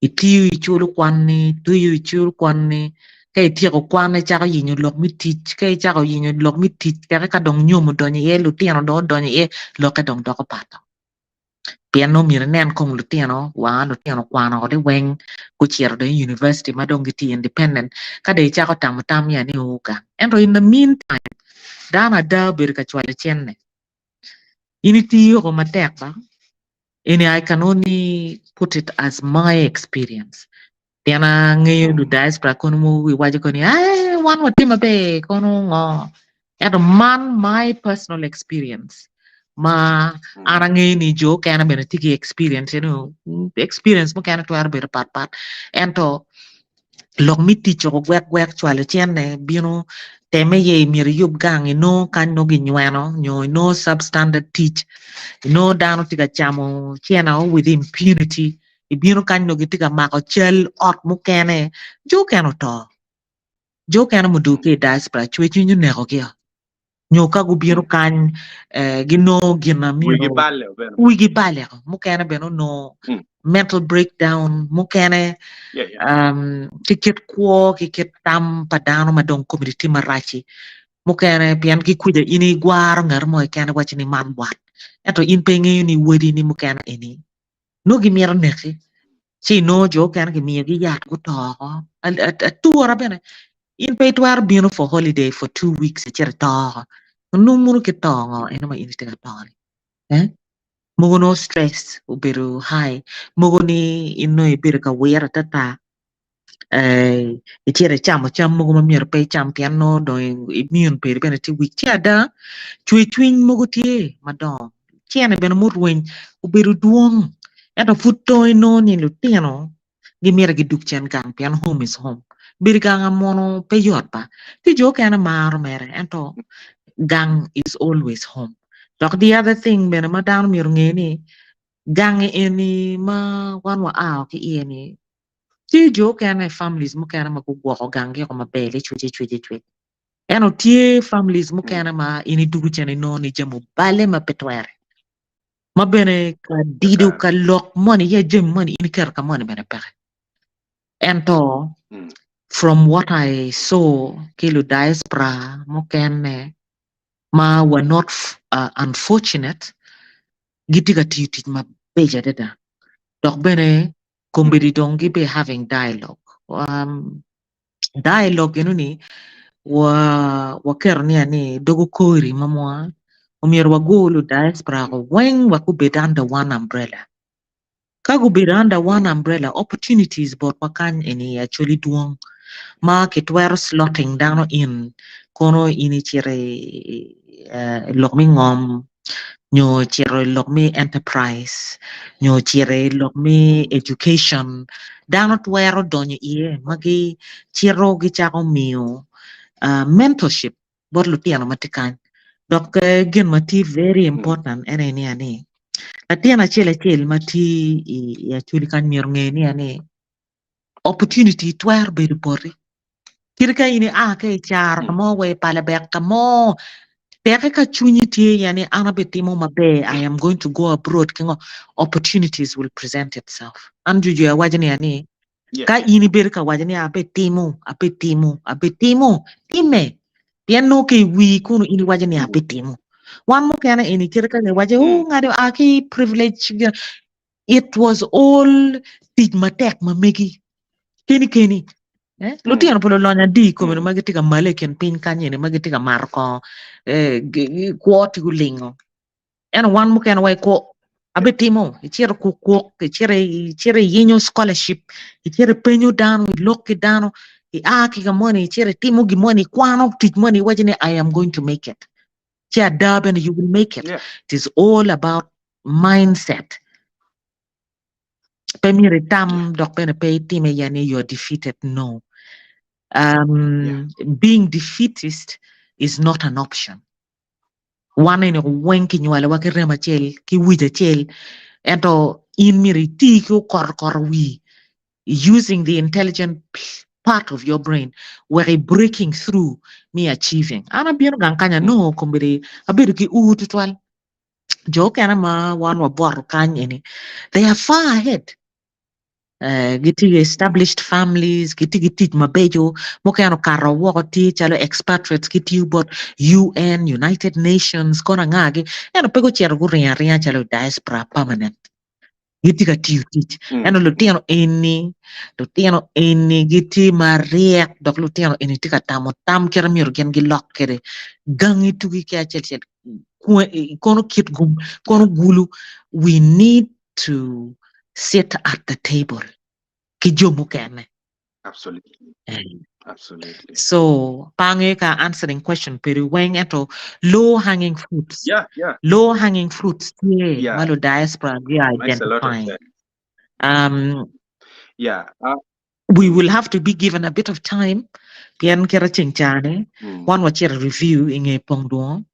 [SPEAKER 3] itiyo iculo kwanni ituyo iculo kwanni ka ityeko kwan icako yenyo lok me tic ka icako yenyo lok me tic teke ka dong nyom odonyo iye lutino dong odonyo iye lokke dong doko pat pien nongo myero inen kong lutino wa lutino okwano odi weng gucito dong i university ma dong gitye independent ka dong icako tamo tam ya ni oo gang ento in the mean time dano ada obedo ka cwalo cente in itiyo ko matek ba eni I can only put it as my experience pien angeyo lu diaspora kono mogo giwaco kono ni ee wan watye maber kono ngo ento man my personal experience ma an angeyo ni jo okene bene tye ki experience eno experience mukene twero bedo patpat ento lok me tic oko gwek gwek cwalo cente bino teme iye myero iyub gang inongo kany nongo ginyweno nyo inongo substandard tic inongo dano tye ka camo cene with impunity ibino kany nongo gitye ka mako cal ot mukene jo okene oto jo okene muduku ki i diaspora cwercwiny onekogi o nyo ka gubino kany ginongo gin ma myero wigi bale mukene bene onongo mental breakdown mukene ki kit kwo ki kit tam pa dano ma dong komgi tye marac-ci mukene pien ki kwica in igwaro ngat mo keken iwaco ni man wat ento in pe ingeyo ni wadini mukene eni nongo gimito neki ci inongo jo okene kimiyogi yat guto oko atura bene in pe itwero bino for holiday for 2 weeks icito ito oko nongo mono kit to ngo eno ma in itye ka to ni eh mogo nongo stress obedo high mogo ni in nongo ibedo ka wiro atata icito icamo cam mogo ma myero pe icam pien nongo dong immune peri bene tye weak ci ada cwercwiny mogo tye madongo cene bene murweny obedo dwong ento pud to inongo ni lutino gimito gidug cen gang pien home is home bedo gang mono pe yot ba tye jo okene maro mere ento gang is always home dok the other thing bene ma dano myero onge ni gang eni ma wan wa ao ki iye ni tye jo okene families mukene ma gugwoko gang-gi oko maber licwic icwic icwic ento tye families mukene ma in idwogo cen inongo ni jami obale ma pe twere ma bene ka dido ka lok moni ya jami moni in iketo ka moni bene peke ento from what I saw ki lu diaspora mukene ma were not unfortunate gitye ka tiyo tic mabeco adada dok bene kombeddi dong gibe having dialogue dialogue eno ni wa waketo niya ni dogo kori ma mwa omyero wago lu diaspora ko weng wek gubed under one umbrella ka gubedo under one umbrella opportunities botwa kany eni actually dwong ma kitwero slotting dano in kono in icito i lok me ngom nyo ocito i lok me enterprise nyo ocito i lok me education dano twero donyo iye ma gicito gicako miyo mentorship bot lutino ma tye kany dok gin ma tye very important en aye niya ni latin acel acel ma tye i acholi kany myero onge niya ni opportunity twero bedo boti kadi ka in ia ki i caro ka mo wa i palabek ka mo teke ka cwinyi tye iye ni an abitimo maber I am going to go abroad ki ngo opportunities will present itself an jujui awaco niya ni ka in ibedo ka waco ni abitimo abitimo abitimo time pien nongo ki i wii kunu in iwaco ni abitimo. Wan mukene eni kite ka giwaco oh ngado a ki privilege it was all tic matek ma megi keni keni. Eh? Lutino pa lulonyo adi i komeno ma gitye ka male i kin piny kany eni ma gitye ka mato kongo eh, kwo tye gulingo. Ento wan mukene wa i kwo abitimo icito kukuk icito icito iyinyo scholarship icito ipenyo dano ilok ki dano ia ki ka moni icito itimo gin moni ikwano tic moni iwaco ni I am going to make it ci ada bene you will make it.
[SPEAKER 2] Yeah.
[SPEAKER 3] It is all about mindset. Pe myero itam dok bene pe itime ya ni you are defeated. No.
[SPEAKER 2] Yeah.
[SPEAKER 3] Being defeatist is not an option. Wan eni weng kinywalowa ki remo acel ki wic acel ento in myero iti ki okotokoto wii using the intelligent part of your brain wek i breaking through me achieving. An abino gang kany anongo kombeddi abedo ki ur tutwal jo okene ma wan wabwoto kany eni they are far ahead. Gitye ki established families, gitye ki tic mabeco, mukene okato woko tye calo expatriates gitiyo bot UN, United Nations, kono angagi, ento pe gucito guringo aringa calo diaspora permanent. Gitye ka tiyo tic. Ento lutino eni, lutino eni gitye maryek dok lutino eni tye ka tamo tam kite myero gin gilok kwede gangi tugi ki acel acel kono kit gum, kono gulu, we need to sit at the table ki jo mukene.
[SPEAKER 2] Absolutely. Absolutely.
[SPEAKER 3] So, pange ka answering question peri weng ento low hanging fruits.
[SPEAKER 2] Yeah, yeah.
[SPEAKER 3] Low hanging fruits tye
[SPEAKER 2] Yeah.
[SPEAKER 3] ma lo diaspora gi
[SPEAKER 2] Makes a lot of
[SPEAKER 3] identifying.
[SPEAKER 2] sense.
[SPEAKER 3] Yeah.
[SPEAKER 2] Uh,
[SPEAKER 3] We will have to be given a bit of time pien kit aceng cane wan wacito review i nge pong dwongo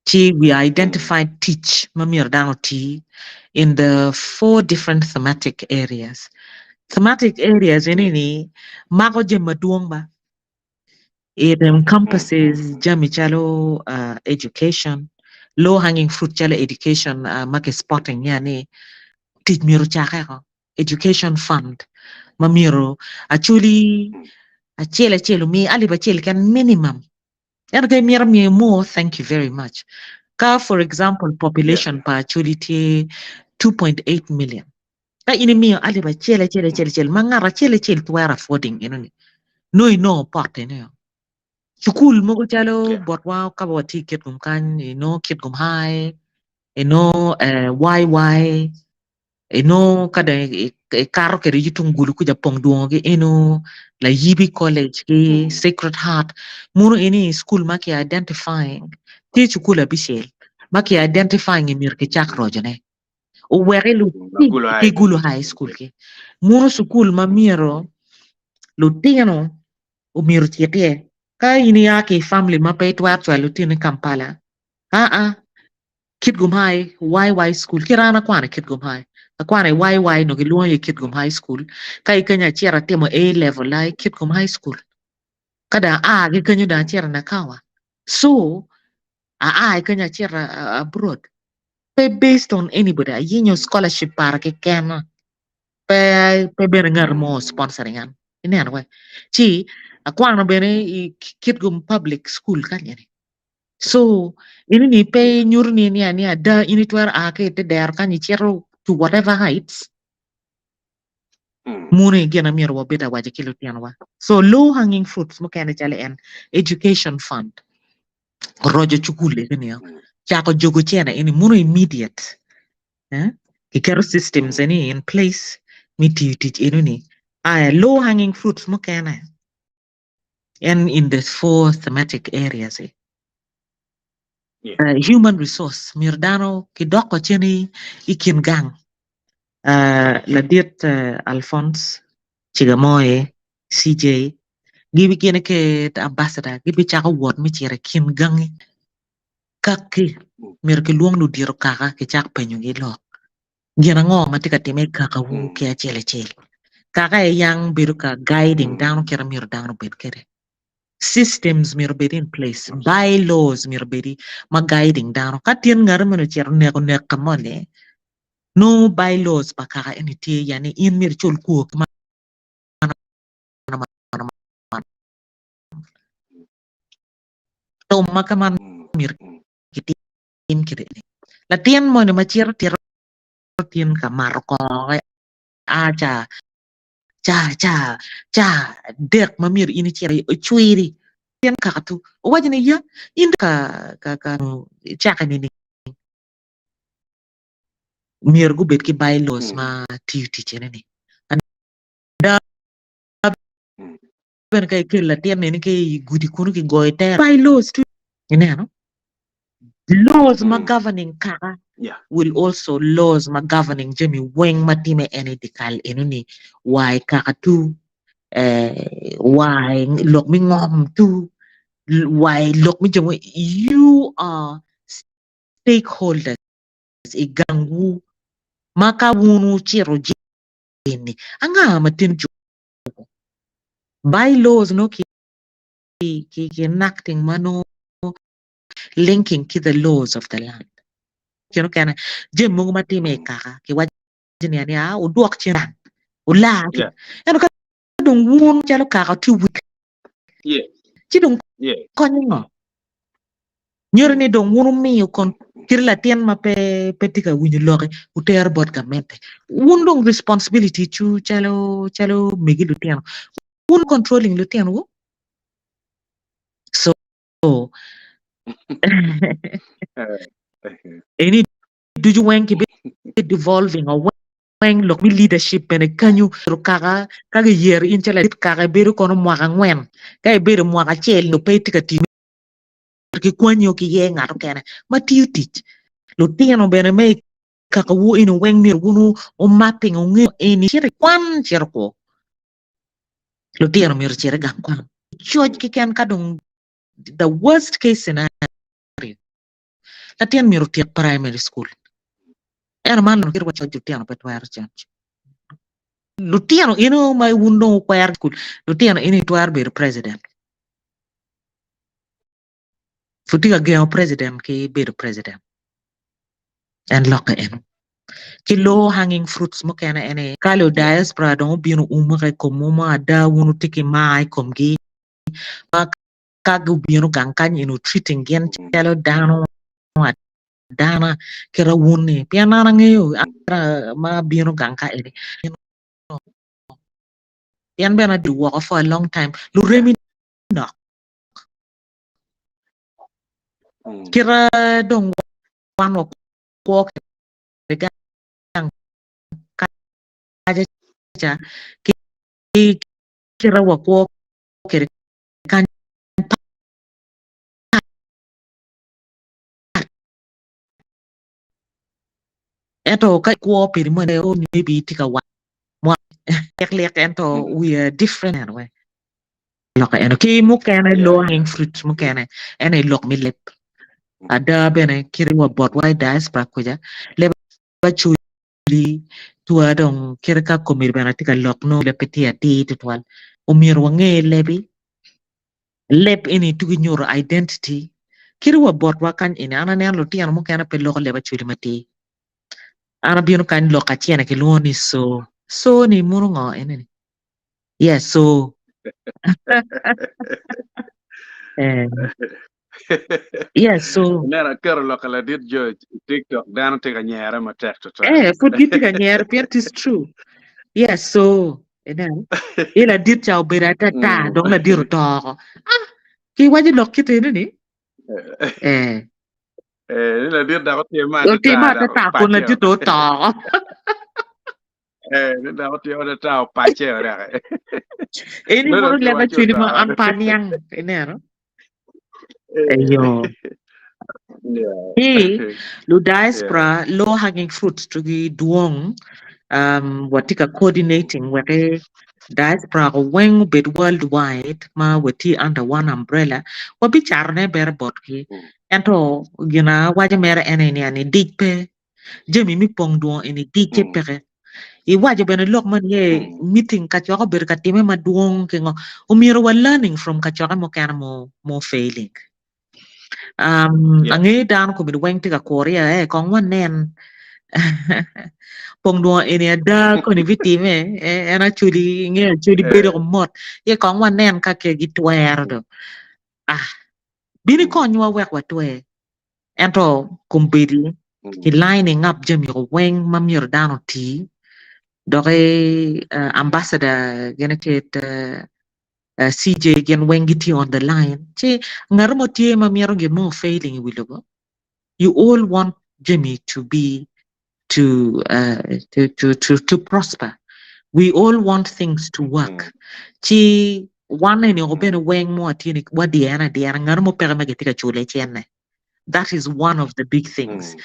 [SPEAKER 3] ci we identified tic ma myero dano oti in the four different thematic areas. Thematic areas eni ni mako jami madwong ba. It encompasses jami calo uh, education, low hanging fruit calo education uh, ma ki spotting nya ni tic myero ocake ko. Education fund ma myero actually acel acel omi alip acel keken minimum Ento ka imito miyo more, thank you very much. Ka for example population pa Acholi tye 2.8 million, ka in imiyo alip acel acel acel acel ma ngat acel acel twero affording enoni, nongo inongo pot enio. Cukul mogo calo botwa ka watye i Kitgum kany, inongo Kitgum High, inongo YY, Inongo ka dong ikato kwede ki tung gulu kuca pong dwongo gi eno Layibi College ki Sacred Heart muno eni cukul ma ki identifying tye cukul abicel ma ki identifying ni myero kicak rocone oweki ki Gulu High School ki muno cukul ma myero lutino omyero ocit iye ka in ia ki i family ma pe itwero cwalo lutini Kampala aa Kitgum High, YY School, kit an akwano i Kitgum High, akwano i YY nongo gilwongo iye Kitgum High School, ka i kenyo acito atimo A level a i Kitgum High School, ka dong aa ki kenyo dong acito i Nakawa, so aa ki kenyo acito abroad, pe based on anybody, ayenyo scholarship para kekena, pe pe bene ngat mo sponsoring an, ineno we, ci akwano bene i Kitgum Public School kany eni. So, ini ni pe nyuto ni ni ni ada in itwero a ki ite dero kany icito to whatever heights. Muni gin amyero wabed awaco ki lutinowa. So low hanging fruits mukene calo en education fund, roco cukul eni cako jogo cene eni muno immediate. Eh? Kiketo systems eni in place me tiyo tic eno-ni. Aya low hanging fruits mukene en in the four thematic areas i.
[SPEAKER 2] Yeah.
[SPEAKER 3] Human resource myero dano kidoko cen i kin gang. Ladit Alphonse Cigamoye, CJ, gibigine ki ambassador gibicako wot me cito i kin gangi kaki myero kilwong ludito kaka kicak penyogi lok. Gin ango ma tye ka timme i kakawu ki acel acel? Kaka aye yang bedo ka guiding dano kit ma myero dano obed kwede. Systems myero obed in place, by-laws myero obedi ma guiding dano. Ka tin ngati moni ocito oneko nek ka moni, nongo by-laws pa kaka eni tye ya ni in myero icul kwor ki man man man. Tum ma ka man myero kitim. kede ni. Latin moni ma cito tito tin ka mato kongo a ca ca ca ca dek ma myero in icit icwiri tyen kaka tu owaco ni ya in ka ka ka icake nining myero gubed ki bylaws ma tiyo tic ene ni ada bene ka ikelo latin eni ki i gudi kunu kigoyo itere bylaws tu ineno laws ma governing kaka will also laws ma governing jami weng ma time en i dikal eno ni wa i kaka tu eh, wa i lok me ngom tu wa i lok me jami you are stakeholders i gangwu ma ka wun wucito jeni anga ma tin juko bylaws no ki ki ki enacting ma nongo linking ki the laws of the land. Kino kene jami mogo ma time i kaka ki waco ni ani a wudwok cen gang wular ki
[SPEAKER 2] Yeah.
[SPEAKER 3] ento ka dong wun calo kaka wutye weak
[SPEAKER 2] Yeah.
[SPEAKER 3] ci dong
[SPEAKER 2] Yeah.
[SPEAKER 3] konyo ngo? Nyuto ni dong wun wumiyo kon kit latin ma pe pe tye ka winyo loki wutero bot gamente. Wun dong responsibility cu calo calo megi lutino wun controlling lutino wu so Eni ducu weng ki devolving o weng lok me leadership bene kanyu kaka ka giyero in calo ladit kaka ibedo kono mwaka angwen ka ibedo mwaka acel nyo pe itye ka tiyo ki kwanyi o ki ye ngat okene ma tiyo tic lutino bene me kaka wu eni weng myero wun wu mapping wunge eni cito i kwan cito kwo lutino myero ocit i gang kwan coc keken ka dong the worst case scenario latin myero otyek primary school ento man kit wa coc lutino pe twero coc lutino eno ma wun dong wukwero cukul lutino eni twero bedo president pud tye ka gengo president ki bedo president en lokke eno ki low hanging fruits mukene ene ka lu diaspora dong obino umo ka i komwu mo ada wun wutye ki mar i komgi ma ka gubino gang kany eno treating gin calo dano adana kita wun ni pien an angeyo ma abino gang ka eni pien bene adi woko for a long time luremi nok kita dong wan wakwo kwede gang kaca ca ki kita wakwo kwede kany pat. Ento ka ikwo piri moni maybe itye ka mwaka lik lik ento we are different anyway. Lok eno ki mukene low hanging fruit mukene en aye lok me leb. Ada bene kit wa botwa i diaspora kuca leb acholi tua dong kit ka komiti bene atye ka lok nongo leb pe tye atir tutwal. Omyero wange lebi Leb eni tugi nyuto identity kadi wa botwa kany eni an aneno lutino mukene pe loko leb acholi matir an abino kany lok acene kilwongo ni so so ni mono ngo ene ni yes so eh yes so
[SPEAKER 2] Ineno aketo lok ka ladit George i TikTok dano tye ka nyere matek twatwal.
[SPEAKER 3] Eh, pud gitye ka nyere pien it is true. Yes, so ineno i ladit ca obedo atata
[SPEAKER 2] Mm.
[SPEAKER 3] dong ladit oto oko. Ah, kiwaco lok kit eno ni eh
[SPEAKER 2] Eh, ni ladit dok otime atata
[SPEAKER 3] otime
[SPEAKER 2] dok
[SPEAKER 3] atata kun
[SPEAKER 2] opace
[SPEAKER 3] ladit dong oto oko.
[SPEAKER 2] Eh, ni dok otime atata opace odeke.
[SPEAKER 3] Eni
[SPEAKER 2] Nongo
[SPEAKER 3] mono leb
[SPEAKER 2] kiwaco
[SPEAKER 3] acwali
[SPEAKER 2] oto
[SPEAKER 3] ma an pe aniang ineno.
[SPEAKER 2] Eh,
[SPEAKER 3] Eyo.
[SPEAKER 2] yeah.
[SPEAKER 3] Ki lu
[SPEAKER 2] Yeah.
[SPEAKER 3] diaspora low hanging fruit tugi dwong um, watye ka coordinating wek diaspora ko weng obed worldwide ma watye under one umbrella wabicatone bere botgi
[SPEAKER 2] Mm.
[SPEAKER 3] ento gin awaco mere en aye ni ani dic pe jami me pong dwong eni dicce
[SPEAKER 2] Mm.
[SPEAKER 3] peke iwaco bene lok man ye
[SPEAKER 2] Mm.
[SPEAKER 3] meeting kacokke obedo ka time madwong ki ngo omyero wa learning from kacokke mukene mo mo failing um,
[SPEAKER 2] Yeah.
[SPEAKER 3] angeyo dano komedi weng tye ka kuro ya eh, kong wanen pong dwong eni ada koni bitime eh, en acoli inge acoli bedo
[SPEAKER 2] Eh.
[SPEAKER 3] ko mot ye kong wanen ka ke gitwero do ah bino
[SPEAKER 2] Mm.
[SPEAKER 3] ikonywa wek watwer. Ento kombeddi ki lining up jami weng ma myero dano oti doki ambassador gin ki CJ gin weng gitye on the line ci ngat mo tye ma mito gin mo failing i wi lobo you all want jami to be to to to to to prosper we all want things to work ci wan eni bene weng mo watye ni wadyere adyera ngat mo peke ma gitye ka cule cene that is one of the big things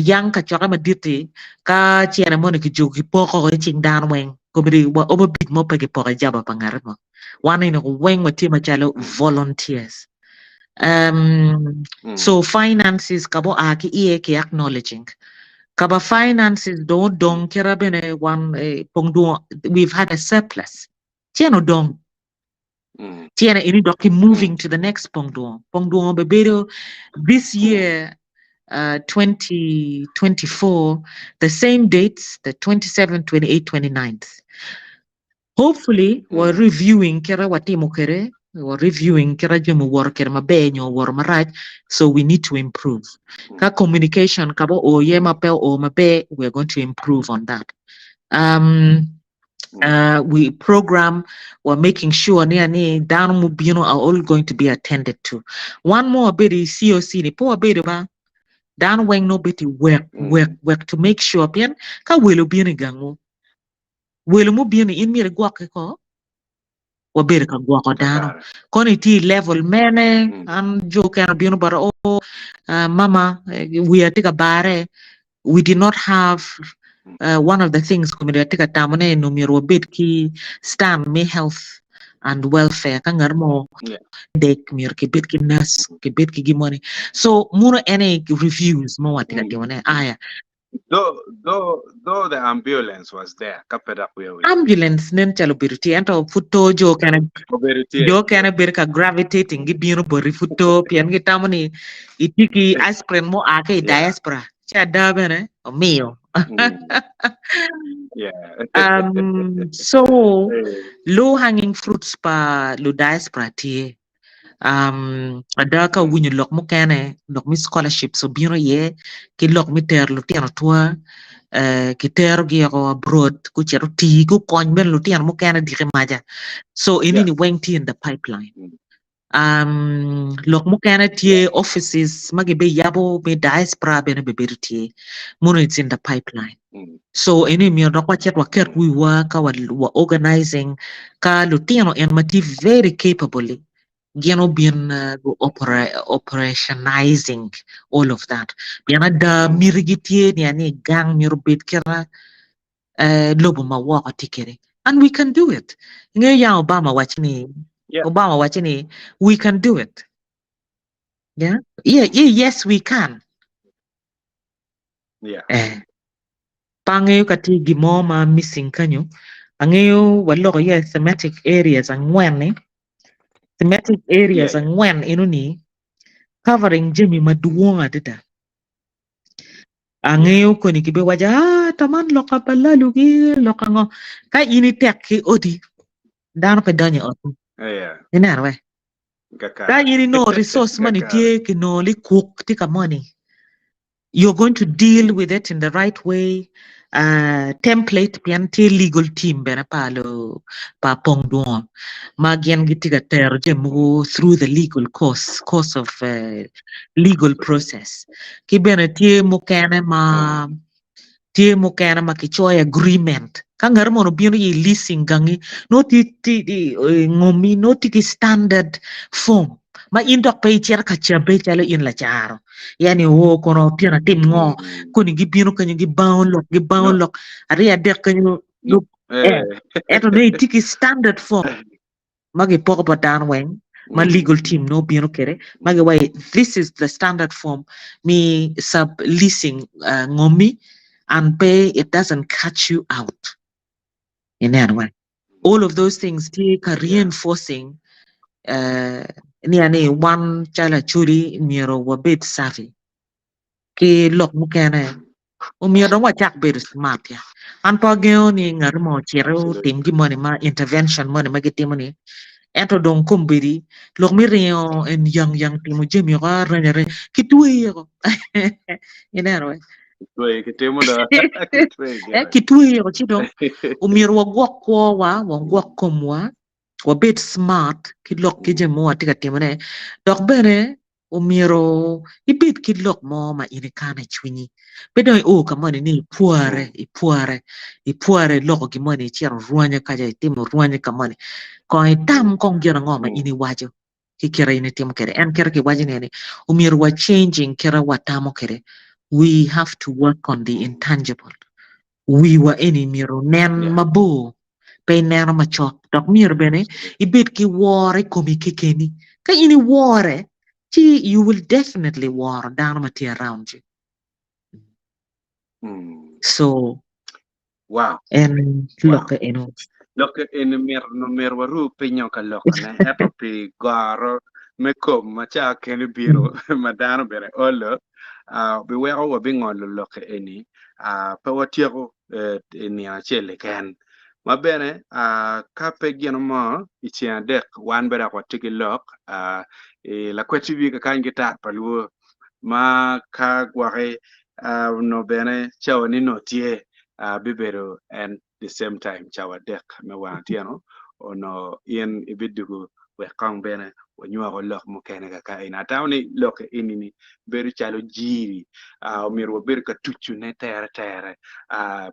[SPEAKER 3] yang kacokke madit-ti ka cene moni kijuko kipoko i cing dano weng komiti wa omo abic mo pe kipoko i jaba pa ngati mo wan eni weng watye macalo volunteers so finances ka ba oa ki iye ki acknowledging ka ba finances dong odong kite bene wan pong dong we've had a surplus cene odong Tyene eni dok ki moving to the next pong dwongo. Pong dwongo be bedo this year 2024 the same dates the 27, 28, 29th. Hopefully wa reviewing kite watimo kwede wa reviewing kite jami owoto kwede maber nyo owoto marac so we need to improve. Ka communication ka ba oo iye ma pe oo maber we are going to improve on that. Um, we program we're making sure ni ani dano mubino are all going to be attended to. One more wabedo i COC ni pe wabedo ba dano weng nongo bedo i wek wek wek to make sure pien ka welo obino i gangwu welo mubino in myero igwokke ko wabedo ka gwoko dano
[SPEAKER 2] Kakare.
[SPEAKER 3] kono itye i level mene an jo okene obino bota oh mama wiya tye ka bare we did not have one of the things komiti atye ka tamo ne ni myero wabed ki stand me health and welfare ka ngat mo
[SPEAKER 2] Yeah.
[SPEAKER 3] dek myero kibed ki nurse kibed ki gin moni so muno ene reviews mo watye ka timo ne aya
[SPEAKER 2] Though, though, though the ambulance was there, ka pe dok wiya owil.
[SPEAKER 3] Ambulance nen calo obedo tye ento pud to jo okene
[SPEAKER 2] Obedo tye.
[SPEAKER 3] jo okene bedo ka gravitating gibino boti pud to pien gitamo ni itye ki aspirin mo a ki i
[SPEAKER 2] Yeah.
[SPEAKER 3] diaspora ci ada bene omiyo.
[SPEAKER 2] Yeah.
[SPEAKER 3] So
[SPEAKER 2] Eh.
[SPEAKER 3] low hanging fruits pa lu diaspora tye. Um, ada ka owinyo lok mukene, lok me scholarships obino iye, ki lok me tero lutino tua, eh, kiterogi oko abroad, gucito tii, gukony bene lutino mukene diki maca. So
[SPEAKER 2] Yeah.
[SPEAKER 3] enini weng tye in the pipeline.
[SPEAKER 2] Mm.
[SPEAKER 3] Um, lok mukene tye offices ma gibiyabo me diaspora bene bibedo tye. Muno it's in the pipeline.
[SPEAKER 2] Mm.
[SPEAKER 3] So eni myero dok wacit waket wiwa ka wa, wa organizing ka lutino en ma tye very capable gin obin uh, go opera, operationizing all of that. Pien ada
[SPEAKER 2] Mm.
[SPEAKER 3] mitigi tye ni ani gang myero obed kita uh, lobo ma woko tye kwede. And we can do it. Ngeyo yang Obama waco ni
[SPEAKER 2] Yeah.
[SPEAKER 3] Obama waco ni we can do it. Yeah? Yeah, yeah, yes we can.
[SPEAKER 2] Yeah.
[SPEAKER 3] Eh. Pe angeyo ka tye gin mo ma missing kenyo. Angeyo waloko iye thematic areas angwen-ni. Thematic areas
[SPEAKER 2] Yeah, yeah.
[SPEAKER 3] angwen eno-ni covering jami madwong adada.
[SPEAKER 2] Yeah.
[SPEAKER 3] Angeyo koni gibiwaco ah to man lok pa lalugi lok ango. Ka in itek ki odi, dano pe donyo i ot-ti.
[SPEAKER 2] Yeah.
[SPEAKER 3] Ineno we? Ka
[SPEAKER 2] Kakare.
[SPEAKER 3] in inongo resource moni
[SPEAKER 2] Kakare.
[SPEAKER 3] tye kinongo likuk tye ka moni, you're going to deal with it in the right way uh, template pien tye legal team bene pa lo pa pong dwongo ma gin gitye ka tero jami mogo through the legal course course of uh, legal process ki bene tye mukene ma tye mukene ma kicoyo agreement ka ngat mono obino i leasing gangi nongo tye tye eh, ngomi nongo tye ki standard form ma in dok pe icito ka cabbe calo in lacaro yani o kono otyeno atim ngo koni gibino kenyo gibango lok gibango
[SPEAKER 2] No.
[SPEAKER 3] lok aryo adek kenyo lub eh,
[SPEAKER 2] Eh.
[SPEAKER 3] ento nongo itye ki standard form ma gipoko bot dano weng ma legal team nongo bino kwede ma giwaco this is the standard form me sub leasing uh, ngomi and pe it doesn't catch you out ineno weng all of those things tye ka reinforcing uh, ni ani wan calo Acholi myero wabed savvy ki lok mukene omyero dong wacak bedo smart ya. An pe agengo ni ngat mo ociti otim gin moni ma intervention moni ma gitimo ni. Ento dong kombeddi lok me ringo en yang yang timo jami oko areny areny ki tweyi oko. Ineno we?
[SPEAKER 2] Kitweyi kitimo do. Kitweyi
[SPEAKER 3] Eh,
[SPEAKER 2] gire.
[SPEAKER 3] ki tweyi oko ci dong omyero wagwok kwowa, wagwok komwa, wabed smart ki lok ki jami ma watye ka timone dok bene omyero ibed ki lok mo ma in ikano i cwinyi. Pe dong io ka moni ni ipware, ipware, ipware iloko gin moni icito orwanya kaca itimo orwanya ka moni. Kong itam kong gin ango ma in iwaco ki kite in itimo kwede. En kite kiwaco ni omyero wa changing kite watamo kwede. We have to work on the intangible. Wiwa eni myero onen mabor pe ineno macok dok myero bene ibed ki woro i komi kekeni. Ka in iwore, ci you will definitely woro dano ma tye around you. So,
[SPEAKER 2] Wow.
[SPEAKER 3] en
[SPEAKER 2] Wow.
[SPEAKER 3] lokke eno.
[SPEAKER 2] Lokke eni myero myero waru pinyo ka lokone ento pi goro me kom ma ca kene bino ma dano bene olo uh, biweko wabingolo lokke eni uh, pe watyeko i nino acel keken. Ma bene ka pe gin mo i ceng adek wan bene dok watye ki lok i lakwed TV kakany ki tar pa luo ma ka gwoki onongo bene cawa ni nongo tye bibedo en the same time cawa adek me wang otyeno onongo in ibidwogo wek kong bene wanywako lok mukene kaka eni. Atamo ni lok eni-ni bedo calo jiri, omyero wabedo ka tucone tere tere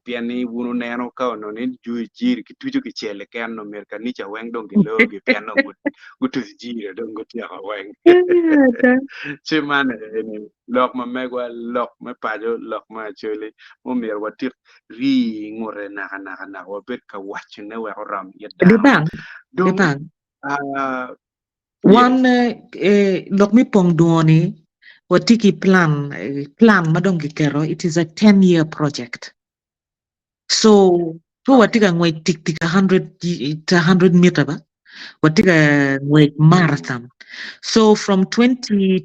[SPEAKER 2] pien ni wun wuneno ka onongo ni jiri kituco kicel keken onongo myero kanica weng dong gilogi pien dong gutuco jiri dong gutyeko weng. Ci man eni lok ma megwa, lok me paco, lok me Acholi ma omyero watik rii ngute naka naka naka wabed ka wacone wek orom it dano.
[SPEAKER 3] Dibang,
[SPEAKER 2] Dong
[SPEAKER 3] dibang.
[SPEAKER 2] ah,
[SPEAKER 3] Wan
[SPEAKER 2] yes.
[SPEAKER 3] eh, lok me pong dwongo ni watye ki plan, eh, plan ma dong giketo, it is a 10 year project. So, pe watye
[SPEAKER 2] Okay.
[SPEAKER 3] ka ngwec tik tik 100, 100 meter ba, watye ka ngwec
[SPEAKER 2] Mm.
[SPEAKER 3] marathon. So from
[SPEAKER 2] Okay.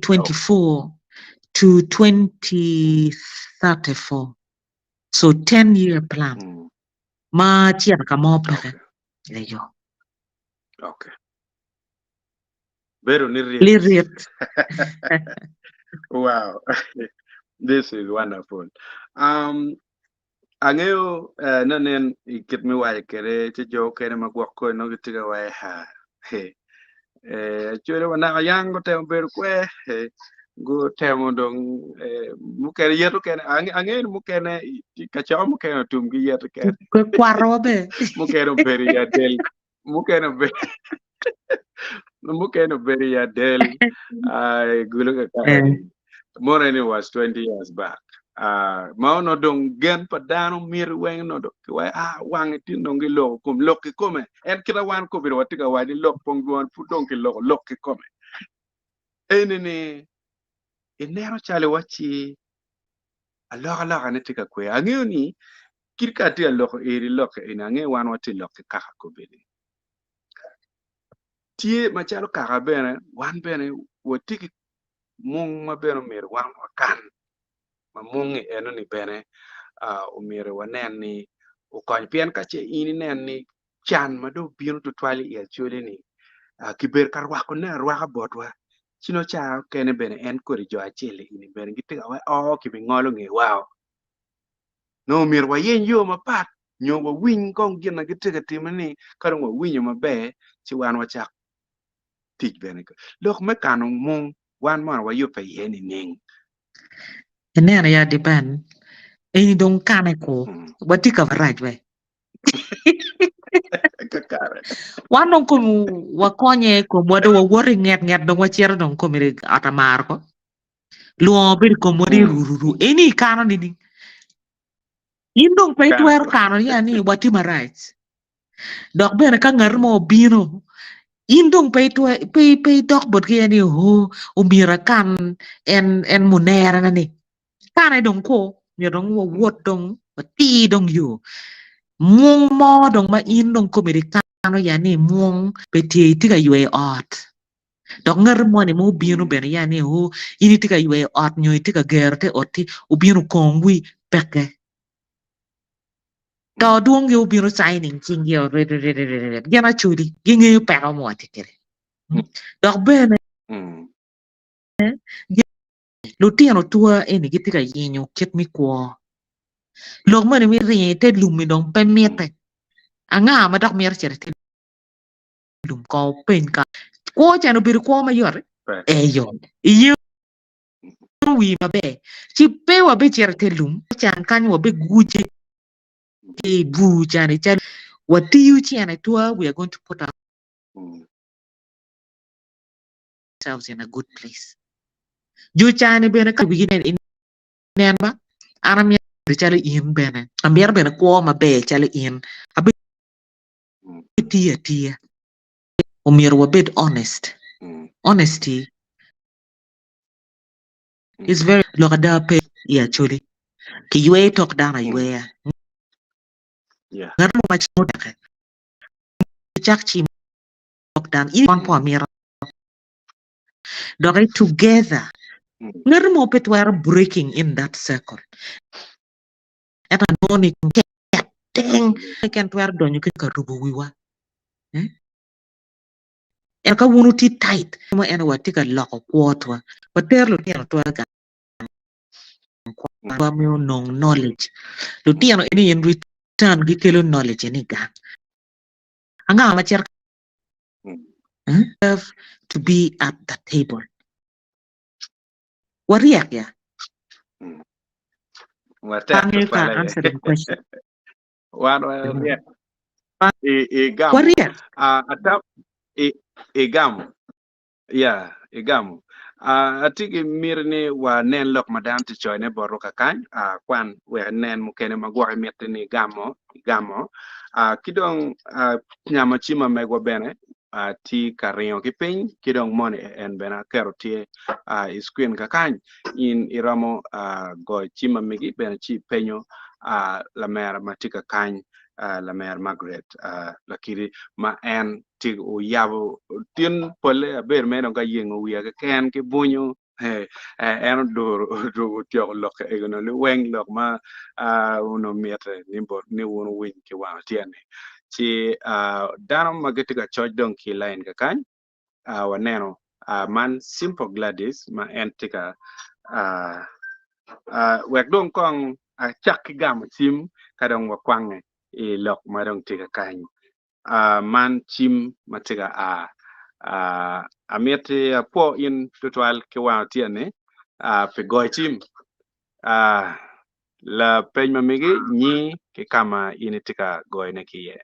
[SPEAKER 3] 2024 to 2034, So 10 year plan
[SPEAKER 2] Mm.
[SPEAKER 3] ma cito ka mo peke.
[SPEAKER 2] Okay.
[SPEAKER 3] Eyo.
[SPEAKER 2] Okay. Bedo ni ryet.
[SPEAKER 3] Liryet.
[SPEAKER 2] Wow. This is wonderful. Um, angeyo eh, nanen i kit me waco kwede ci jo okene ma gwok koni nongo gitye ka waco ha he eh, acwele wa naka yang gutemo bedo kwe eh, gutemo dong eh, mukene yet okene angeyo ni mukene kacokke mukene otum ki yet kene
[SPEAKER 3] Kwe kwaro be.
[SPEAKER 2] mukene obedo i adel mukene obedo mukene obedo i adel uh, gulo
[SPEAKER 3] Eh.
[SPEAKER 2] More ni was 20 years back. Uh, ma ono dong gen pa dano miti weng no dong kiwaco ah wange tin dong giloko kom lok kikome en kita wan kobedo watye ka waco ni lok pong dwon pud dong kiloko lok kikome eni ni ineno calo iwacci alokaloka-ne tye ka kwer angeyo ni kit ka atye ka loko eri lok eni angeyo wan watye lok ki kaka kobedi tye macalo kaka bene wan bene watye ki mung ma bene omyero wan wakan ma mung-ngi enoni bene omyero wanen ni okony pien ka ce in inen ni can ma dong obino tutwal i Acholi-ni kibedo ka rwakone arwaka botwa ci nongo ca okene bene en kodi jo acel-li eni bene gitye ka weko oo kibingolo ngewa o nongo omyero wayeny yo mapat nyo wawiny kong gin ma gitye ka timone-ni ka dong wawinyo maber ci wan wacak tic bene. Lok me kano mung wan mono wayubbe iye nining?
[SPEAKER 3] Ineno ya Dipen, eni dong kane ku, watye ka marac we.
[SPEAKER 2] Kakare.
[SPEAKER 3] Wan dong kom wakonye komwa dong wawoto i nget nget dong wacito dong kom i ot amaro ko. Lwongo bedo i komwa ni rururu. Eni ikano nining? In dong pe itwero kano ya ni watye marac. Dok bene ka ngat mo obino, in dong pe itwe pe pe idok botgi iye ni oho omyero akan en en munerana ni. Kane dong ku myero dong wawot dong watir dong yo. Mung mo dong ma in dong komi ikano ya ni mung pe tye itye ka yweyo ot. Dok ngat moni ma obino bene ya ni oho in itye ka yweyo ot nyo itye ka gero te ot-ti obino okong wi peke. To dwongi obino signing cinggi o rit rit rit rit gin acoli gingeyo peko ma watye kwede. Dok bene lutino tua eni gitye ka yenyo kit me kwo. Lok moni me ringo i te lum-mi dong pe mitte. Anga ma dok mito cito i te lum kong wupeny ka kwo cen obedo kwo mayot? Eyo. Iyengo wii maber ci pe wabicito i te lum can kany wabiguce ki i bur cani calo watiyo cene tua we are going to put ourselves in a good place. Jo cani bene ka wigi nen inen ba an amito calo in bene amito bene kwo maber calo in abitiyo atiya omyero wabed honest honesty is very lok ada pe i Acholi kiyweyo tok dano ayweya ngat mo ma cimo teke cak cimo tok dano in wan pe wamito dok i together ngat mo pe twero breaking in that circle ento anongo ni tek teng keken twero donyo ki ka rubo wiwa. Ento ka wun wutye tight, mo en watye ka loko kwotwa, watero lutino twa gang kwanwa me onong knowledge. Lutino eni in return gikelo knowledge eni i gang. Anga ma cito have to be at the table. Waryek ya.
[SPEAKER 2] Watek
[SPEAKER 3] Angeyo ka
[SPEAKER 2] tutwal aye.
[SPEAKER 3] answering question.
[SPEAKER 2] Wan waryek. I igamo.
[SPEAKER 3] Waryek.
[SPEAKER 2] Ah, ata i igamo. Yeah, igamo. Ah, atye ki miti ni wanen lok ma dano tye coyone botwa kakany. Ah, kwan wek inen mukene ma gwok imiti ni igamo, igamo. Ah, ki dong ah, nyamo cim ma megwa bene ah, tye ka ringo ki piny ki dong moni en bene aketo tye ah, i screen kakany. In iromo ah, goyo cim ma megi bene ci ipenyo ah, lamera ma tye kakany Lamer Margaret Lakidi ma en tye oyabo tin pole abedo mere dong ka yengo wiya keken ki bunyu en oduro otyeko lok ego liweng lok ma onongo mitte ni wun wuwiny ki wang otyeno-ni ci dano ma gitye ka coc dong ki i lain kakany waneno man Simple Gladys ma en tye ka wek dong kong acak ki gamo cim ka dong wakwange i lok ma dong tye ka kany. Man cim ma tye ka a. Amiti apwo in tutwal ki wang otyeno-ni pi goyo cim. Lapeny ma megi nyi ki ka ma in itye ka goyone ki iye.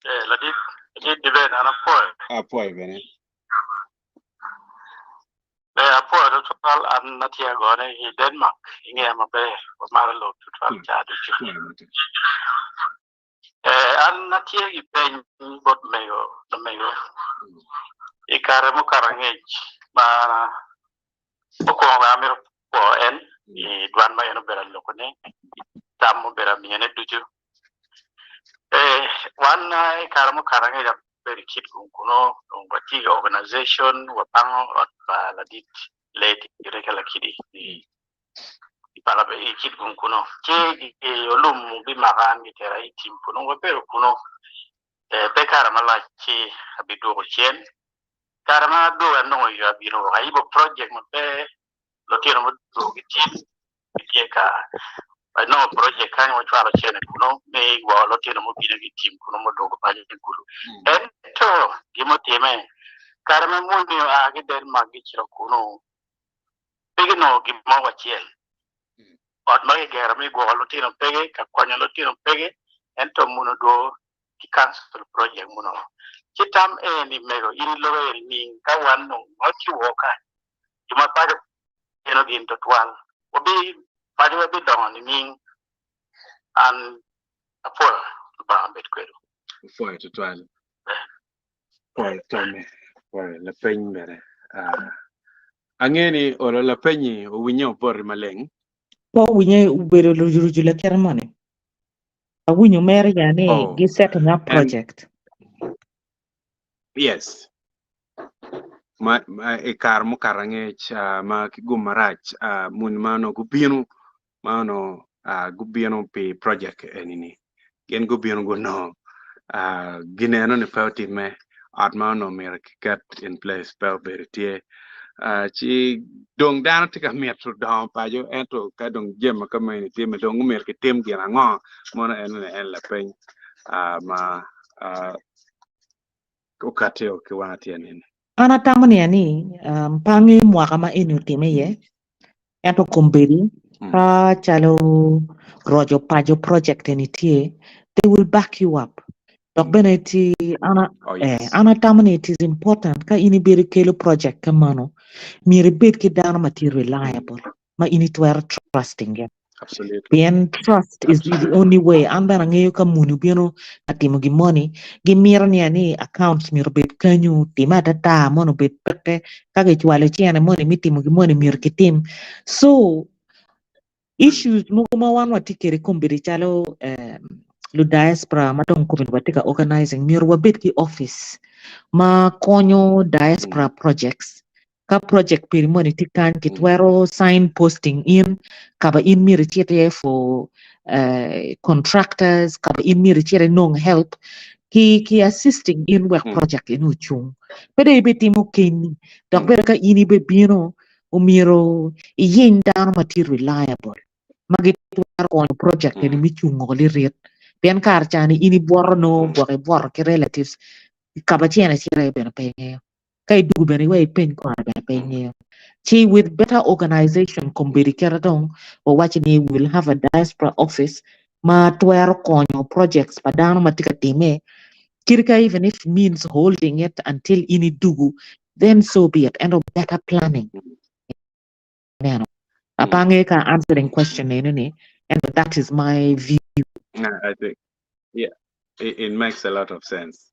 [SPEAKER 4] Eh, ladit, ladit Diben, an apwoyo.
[SPEAKER 2] Apwoyo bene.
[SPEAKER 4] Ber, apwoyo tutwal an atye agone i Denmark, ingeya maber, wamaro lok tutwal ca ducu. Eh, an atye ki peny bot mego, lamego, i kare mukato angec ma Mukwongo bene amito pwo en i dwan ma en obedo alokone, tam ma obedo amiyone ducu. Ee, wan i kare mukato angec abedo i Kitgum kunu, dong watye i organization, wapango ot pa ladit Lady Reka Lakidi i pala i Kitgum kunu. Ci olum bimaka an gitera i tim kunu, wabedo kunu. Ee, pe kare malac ci abidwogo cen. Kare ma adwogo anongo yo abino woko ayibo project maber lutino mudwogo gitye gitye ka anongo project kany wacwalo cene kunu me gwoko lutino mubino gitim kunu mudwogo paco i Gulu. Ento gin mutime kare ma muni oa ki Denmark gicito kunu pe ginongo gin mo wacel. Ot ma kigero me gwoko lutino peke, ka konyo lutino peke ento muni odwogo ki cancel project muno. Ci tam eni mego in ilobo eni ning ka wan dong watye woko kany jo ma paco geno gin twatwal wabi paco wa bidongo nining an apwoyo Lubanga obed kwedwu.
[SPEAKER 2] Apwoyo twatwal. Apwoyo tame. Apwoyo lapeny bene. Ah, angeyo ni olo lapenyi owinye oboti maleng.
[SPEAKER 3] Pe owinye obedo rucurucu lakite moni. Awinyo mere ya ni
[SPEAKER 2] Oh,
[SPEAKER 3] gi setting up
[SPEAKER 2] and
[SPEAKER 3] project.
[SPEAKER 2] yes. Ma i kare mukato angec ma ki gum marac muni ma onongo gubino ma onongo gubino pi project eni-ni gin gubino gunongo gin eno-ni pe otimme ot ma onongo myero kiket in place pe obedo tye ci dong dano tye ka mito dongo paco ento ka dong jami ma kameni tye ma dong myero kitim gin ango mono enoni en lapeny ma okatio ki wang atyeni-ni.
[SPEAKER 3] An atamo niya ni pe angeyo mwaka ma eni otime iye ento kombeddi ka calo roco paco project eni tye they will back you up dok bene ti an
[SPEAKER 2] Oh yes.
[SPEAKER 3] an atamo ni it is important ka in ibedo ikelo project ka meno myero ibed ki dano ma tye reliable ma in itwero trusting gi.
[SPEAKER 2] Absolutely.
[SPEAKER 3] Pien trust is the
[SPEAKER 2] Absolutely.
[SPEAKER 3] only way. An bene angeyo ka muni obino ka timo gin moni, gimito niya ni accounts myero obed kenyo, time atata mono obed peke, ka gicwalo cene moni me timo gin moni myero kitim. So, issues mogo ma wan watye kwede kombeddi calo eh, lu diaspora ma dong kombeddi watye ka organizing, myero wabed ki office ma konyo diaspora projects Ka project piri moni tye kany kitwero sign posting in kaba in myero icit iye for contractors kaba in myero icit inong help ki ki assisting in wek project eni ocung. Pe dong ibitimo keni dok bene ka in ibebino omyero iyeny dano ma tye reliable ma gitwero konyo project eni me cungo lirit pien kare cani in ibwoto nongo gwok ibwoto ki relatives kaba cene acita iye bene pe ingeyo. Ka idwogo bene iwek ipeny kore bene pe ingeyo. Ci with better organization kombeddi kite dong wawaco ni we will have a diaspora office ma twero konyo projects pa dano ma tye ka time kadi ka even if means holding it until in idwogo then so be it ento better planning ineno. Pe angeyo ka answering question eno ni ento that is my view.
[SPEAKER 2] I think yeah, it, it makes a lot of sense.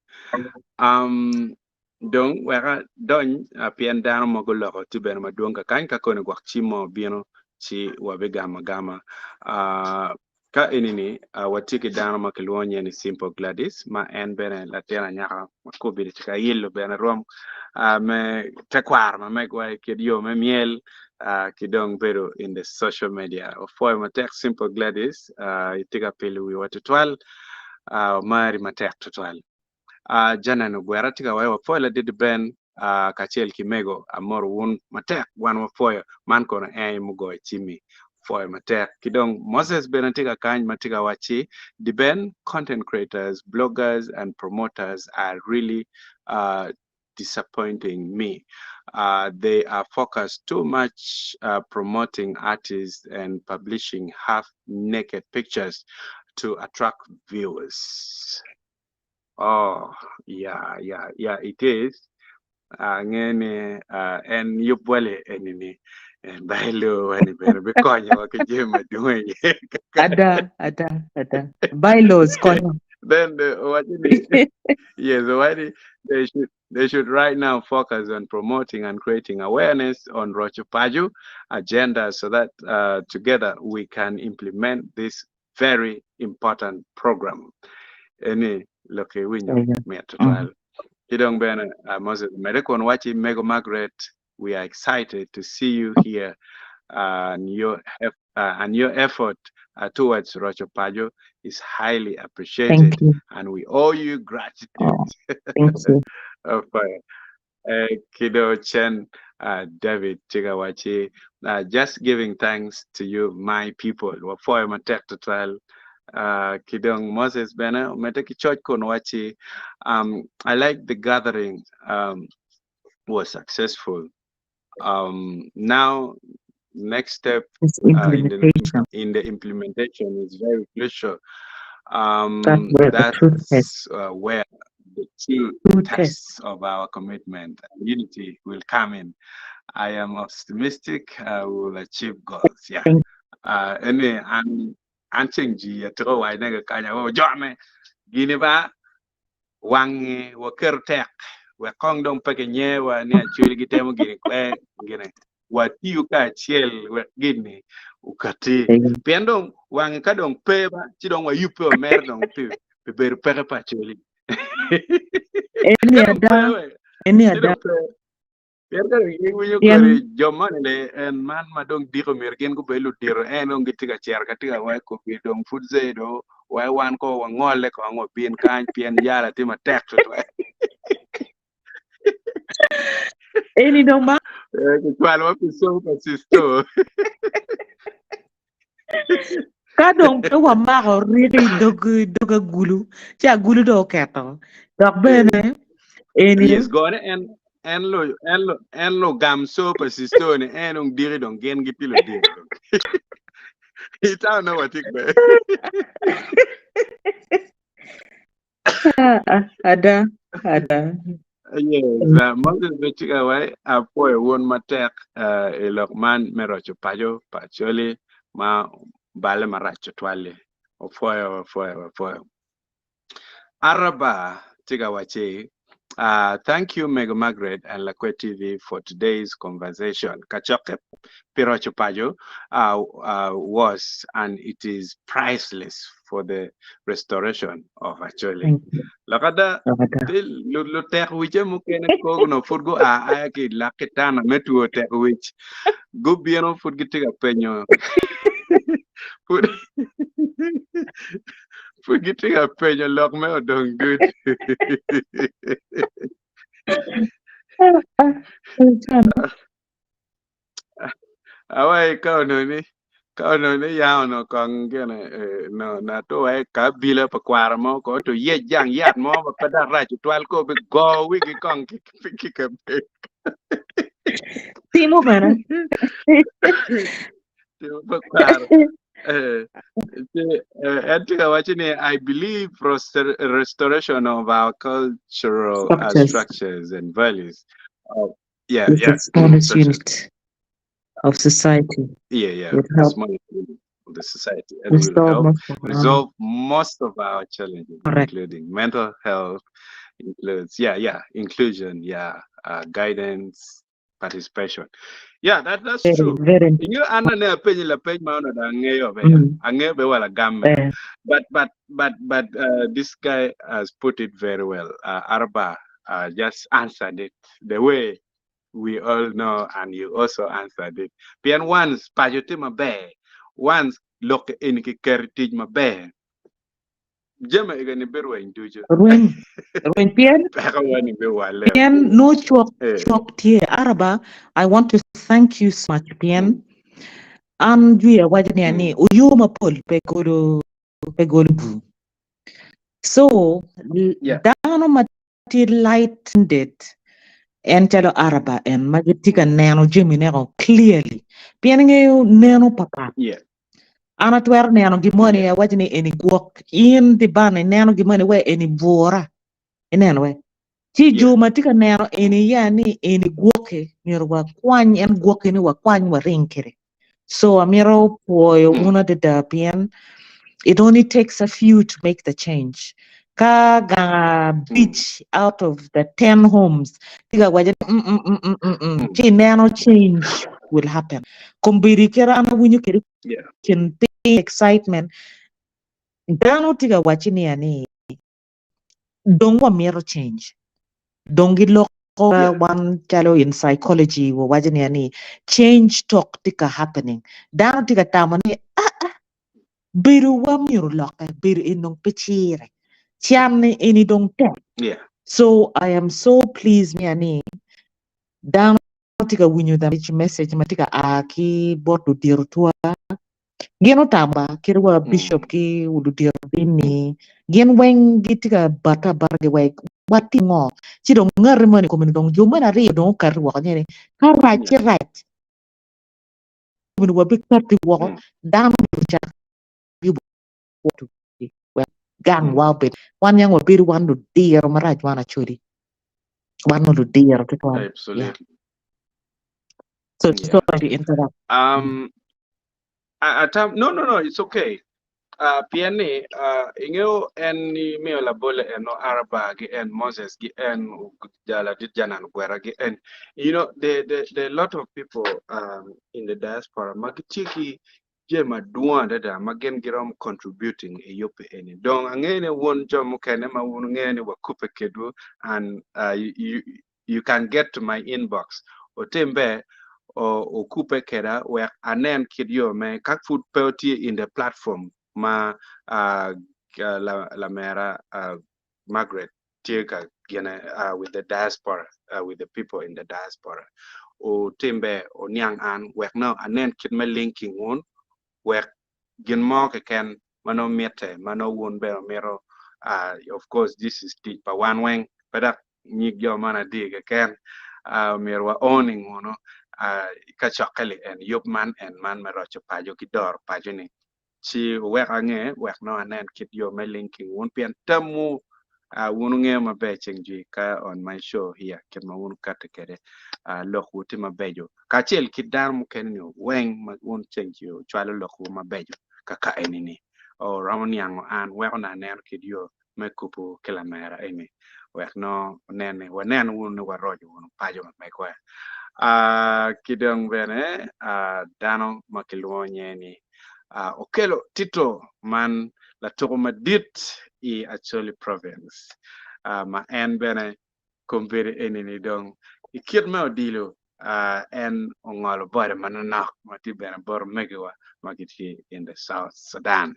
[SPEAKER 2] Um, dong wek adony pien dano mogo loko tye bene madwong kakany ka koni gwok cim mo obino ci wabigamo agama. Uh, ka enini uh, watye ki dano ma kilwongo nyinge ni Simple Gladys ma en bene latin anyaka ma kobedo tye ka yelo bene rwom uh, me tekwaro ma megwa i kit yo me myel uh, ki dong bedo in the social media. Opwoyo matek Simple Gladys uh, itye ka pilo wiwa tutwal uh, mari matek tutwal. Uh, Janan Ogwera tye ka waco wapwoyo ladit Ben uh, kacel ki mego amoro wun matek wan wapwoyo man kono en aye mugoyo cimmi pwoyo matek ki dong Moses bene tye ka kany ma tye ka wacci The Ben content creators, bloggers and promoters are really uh, disappointing me. Uh, they are focused too much uh, promoting artists and publishing half naked pictures to attract viewers. Oh, yeah, yeah, yeah, it is. Ange ni uh, en yub wale eni ni en bailo wani bene bikonyo wa ki jami madwong iye.
[SPEAKER 3] Ada, ada, ada. Bylaws konyo.
[SPEAKER 2] Then the, what ni, yes, what they should right now focus on promoting and creating awareness on Rocho Paco agenda so that together we can implement this very important program. Eni loki winyo mit tutwal. Ki dong bene uh, Moses mede kun waci Mego Margaret, we are excited to see you here uh, and your and your effort towards Rocho Paco is highly appreciated.
[SPEAKER 3] Thank you.
[SPEAKER 2] And we owe you gratitude.
[SPEAKER 3] Oh, thank you.
[SPEAKER 2] Of, Kido Chen David tye ka wacci just giving thanks to you my people wapwoyo matek tutwal ki dong Moses bene omedde ki coc kun wacci um, I like the gathering um, was successful um, now next step
[SPEAKER 3] It's
[SPEAKER 2] uh, in the
[SPEAKER 3] implementation.
[SPEAKER 2] in the implementation is very crucial.
[SPEAKER 3] That's where the truth test.
[SPEAKER 2] That's where the true
[SPEAKER 3] True test.
[SPEAKER 2] tests of our commitment and unity will come in. I am optimistic we will achieve goals. Yeah.
[SPEAKER 3] Thank
[SPEAKER 2] Eni an an ceng ji atiko waco ne kanya wa jone gini ba wangi waketo tek wek kong dong pe kinyewa ni actually gitemo gini kwe gini watiyo kacel wek gini okati
[SPEAKER 3] you.
[SPEAKER 2] pien dong wangi ka dong pe ba ci dong wayubbe wa mere dong pi pi bedo peke pa actually
[SPEAKER 3] Eni
[SPEAKER 2] ka dong pe
[SPEAKER 3] ada,
[SPEAKER 2] we
[SPEAKER 3] eni
[SPEAKER 2] ci
[SPEAKER 3] ada.
[SPEAKER 2] dong pe. Pien ka dong iwinyo
[SPEAKER 3] Pien
[SPEAKER 2] kodi jo moni ni en man ma dong diko myero gin gubed ludito en dong gitye ka cito ka tye ka wai kopi dong pud zee do wai wan ko wangole kong wabin kany pien yala tye matek tutwal.
[SPEAKER 3] Eni dong ma
[SPEAKER 2] Eh, Kicwalo wa pi sobo pa sisto.
[SPEAKER 3] Ka dong pe wamako riko i dog i dog agulu, ci agulu dong oketo. Dok bene eni
[SPEAKER 2] Yes, gone en en lo en lo en lo gam so pa sisto ni en dong diki dong gin gitye ludito dong. Itamo na watye kwede.
[SPEAKER 3] Ada, ada.
[SPEAKER 2] Yes, Moses Bechika wai apwoyo wun matek i lok man me roco paco pa Acholi ma balle marac tutwal-li. Wapwoyo, wapwoyo, wapwoyo. Araba tye ka wacci, Thank you Mego Margaret and Lakwed TV for today's conversation. Kacokke pi roco paco was and it is priceless for the restoration of Acholi.
[SPEAKER 3] Thank you.
[SPEAKER 2] Lok ada,
[SPEAKER 3] Lok ada.
[SPEAKER 2] ti lutek wice mukene kono pud gua aya ki i lak kitana me two tek wic. Gubino pud gitye ka penyo. Pud pud gitye ka penyo lok me odong good. Awai ka onongo ni ka onongo ni ya onongo kong gine eh, no na to wai ka abila pa kwara mo ko to yec jang yat mo ma pe dok rac tutwal ko bi go wigi kong ki ki kabedo.
[SPEAKER 3] Timo bene.
[SPEAKER 2] Timo pa kwara. Eh, ci, eh, en tye ka waco ni I believe restoration of our cultural
[SPEAKER 3] Structures.
[SPEAKER 2] structures and values. Oh, yeah,
[SPEAKER 3] Is
[SPEAKER 2] yeah.
[SPEAKER 3] the smallest
[SPEAKER 2] Structures.
[SPEAKER 3] unit of society.
[SPEAKER 2] Yeah, yeah.
[SPEAKER 3] Would
[SPEAKER 2] The
[SPEAKER 3] help
[SPEAKER 2] smallest unit of the society and will
[SPEAKER 3] restore
[SPEAKER 2] help
[SPEAKER 3] most of our
[SPEAKER 2] resolve most of our challenges,
[SPEAKER 3] Correct.
[SPEAKER 2] including mental health, includes yeah, yeah, inclusion, yeah, guidance, participation. Yeah, that's
[SPEAKER 3] Very,
[SPEAKER 2] true.
[SPEAKER 3] very
[SPEAKER 2] You anna ne apenyi la peny ma ono angeyo be ya. Angeyo be wala gamme. But this guy has put it very well. Arba just answered it the way we all know, and you also answered it. Pien once paco tye maber, once lok eni kiketo i tic maber, jami ega ni birweny ducu.
[SPEAKER 3] Rweny, rweny pien
[SPEAKER 2] Peko wani biwalle.
[SPEAKER 3] pien no cwok cwok tye. Araba, I want to thank you so much pien an jwi awaco ni ani oyo mapol pe golo pe golo bur. So dano ma tye light-minded en calo Araba en ma gitye ka neno jami neko clearly pien ingeyo neno papat. An atwero neno gin moni awaco ni eni gwok in di bana ineno gin moni we eni bura ineno we ci jo ma tye ka neno eni ya ni eni gwoki myero wakwany en gwoki ni wakwany waring kwede. So amito pwoyo wun adada pien it only takes a few to make the change. Ka gang abic out of the 10 homes tye ka waco ni mm mm mm mm mm mm ci ineno change will happen. Kombeddi kit an awinyo kwede kin piny excitement dano tye ka wacci niya ni dong wamito change dong giloko wan calo in psychology wawaco niya ni change talk tye ka happening dano tye ka tamo ni ah ah bedo wa myero olokke bedo eni dong pe cire can ni eni dong tek so I am so pleased niya ni dano tye ka winyo the message ma tye ka a ki bot ludito tua gin otamo ba kit wa bishop ki ludito dini gin weng gitye ka bate abata gi wek watim ngo ci dong ngati moni kome ni dong jo moni aryo dong okati woko nye ni ka rac ci rac kome ni wabikati woko dano myero ocak yubo wek gang wa obed wan yang wabedo wan ludiro marac wan acholi wan wa ludiro tutwal yeah.
[SPEAKER 2] Absolutely.
[SPEAKER 3] So
[SPEAKER 2] Yeah.
[SPEAKER 3] sorry to interrupt.
[SPEAKER 2] Atam, no, no, no, it's okay. Pien ni, ingeyo en ni miyo labole en no Araba gi en Moses gi en jala dit janan gwera gi en. You know, there are a lot of people in the diaspora ma gitye ki jami madwong adada ma gin giromo contributing i yub eni. Dong angeyo ni wun jo mukene ma wun ngeyo ni wakubbe kedwu and you can get to my inbox. Otim ber okubbe keda wek anen kit yo me ka pud pe otye in the platform ma lamera Margaret tye ka gine with the diaspora, with the people in the diaspora. Otim ber oniang an wek nongo anen kit me linking wun wek gin mo keken ma nongo mitte ma nongo wun bene wumito of course this is tic pa wan weng pe dok nyig jo man adi keken myero wa owning wunu kacokke li en yub man en man me roco paco ki doro paco ni ci wuwek ange wek nongo anen kit yo me linking wun pien tamwu wun wungeyo maber ceng jwi ka on my show here kit ma wun wukati kwede lokwu tye mabeco kacel ki dano mukene ni weng ma wun ceng jwi wucwalo lokwu mabeco kaka eni ni oromo niango an weko nongo aneno kit yo me kubo ki lamera eni wek nongo onen ni wanen wunu ni waroco wunu paco ma megwa. Ki dong bene dano ma kilwongo nyinge ni Okello Tito man latuko madit i Acholi Province ma en bene kombeddi eni-ni dong i kit me odilo en ongolo bode manonok ma tye bene bot omegiwa ma gitye in the South Sudan.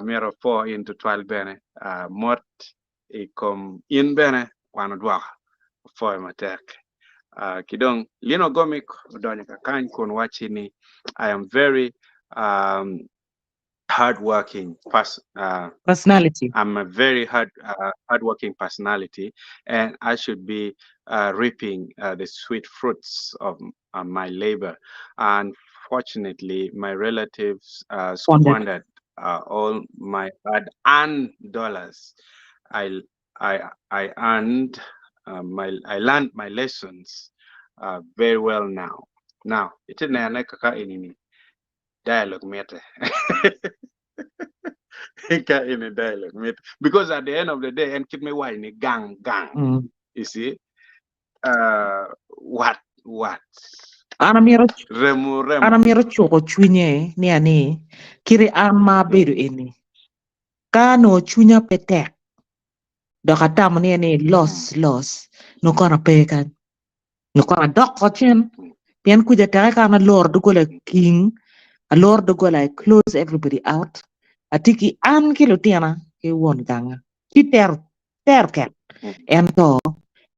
[SPEAKER 2] Myero apwo in tutwal bene mot i kom in bene wan odwoka apwoyo matek. Ki dong Lino Gomik odonyo kakany kun wacci ni I am very um, hardworking person.
[SPEAKER 3] Personality.
[SPEAKER 2] I'm a very hardworking personality, and I should be reaping the sweet fruits of my labor. Unfortunately, my relatives
[SPEAKER 3] Squandered.
[SPEAKER 2] squandered all my hard-earned dollars. I I I earned my I learned my lessons very well now. Now, iti nene kaka inini dialogue mitte. Ka ini dialogue mitte. Because at the end of the day, en kit me waco ni gang gang. You see? Wat wat.
[SPEAKER 3] An amito
[SPEAKER 2] Remo
[SPEAKER 3] an
[SPEAKER 2] remo.
[SPEAKER 3] amito cuko cwinye ni ani kiti an ma abedo eni ka onongo cwinya pe tek dok atamo ni ni los los nongo kono ape kany nongo kono adok ko cen pien kuca teke ka an aloro doggola king aloro doggola I close everybody out atye ki an ki lutina ki won ganga ci tero tero ket ento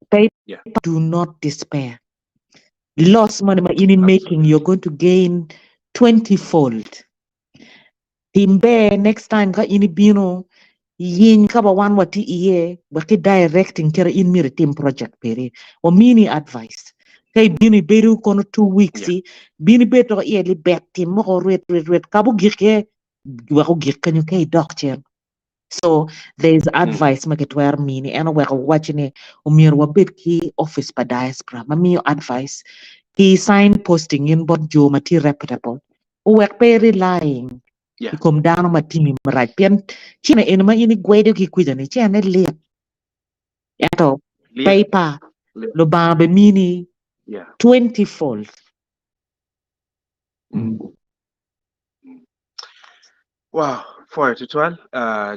[SPEAKER 3] pe do not despair loss money ma in i making you're going to gain 20 fold tim ber next time ka in ibino yiny ka ba wan watye iye wek ki directing kite in myero itim project piri wamini advice ka ibino ibedo kono 2 weeks bino ibed dok iye libet tim moko rwet rwet rwet ka bugik iye wek ogik kenyo ka idok cen. So there is advice ma kitwero mini en oweko waco ni omyero wabed ki office pa diaspora ma miyo advice ki sign posting in bot jo ma tye reputable owek pe relying i kom dano ma timi marac pien cene eni ma in igwedo ki kwica ni cene lit ento pe ipar Lubanga bimini 20 fold.
[SPEAKER 2] Wow, pwoyo tutwal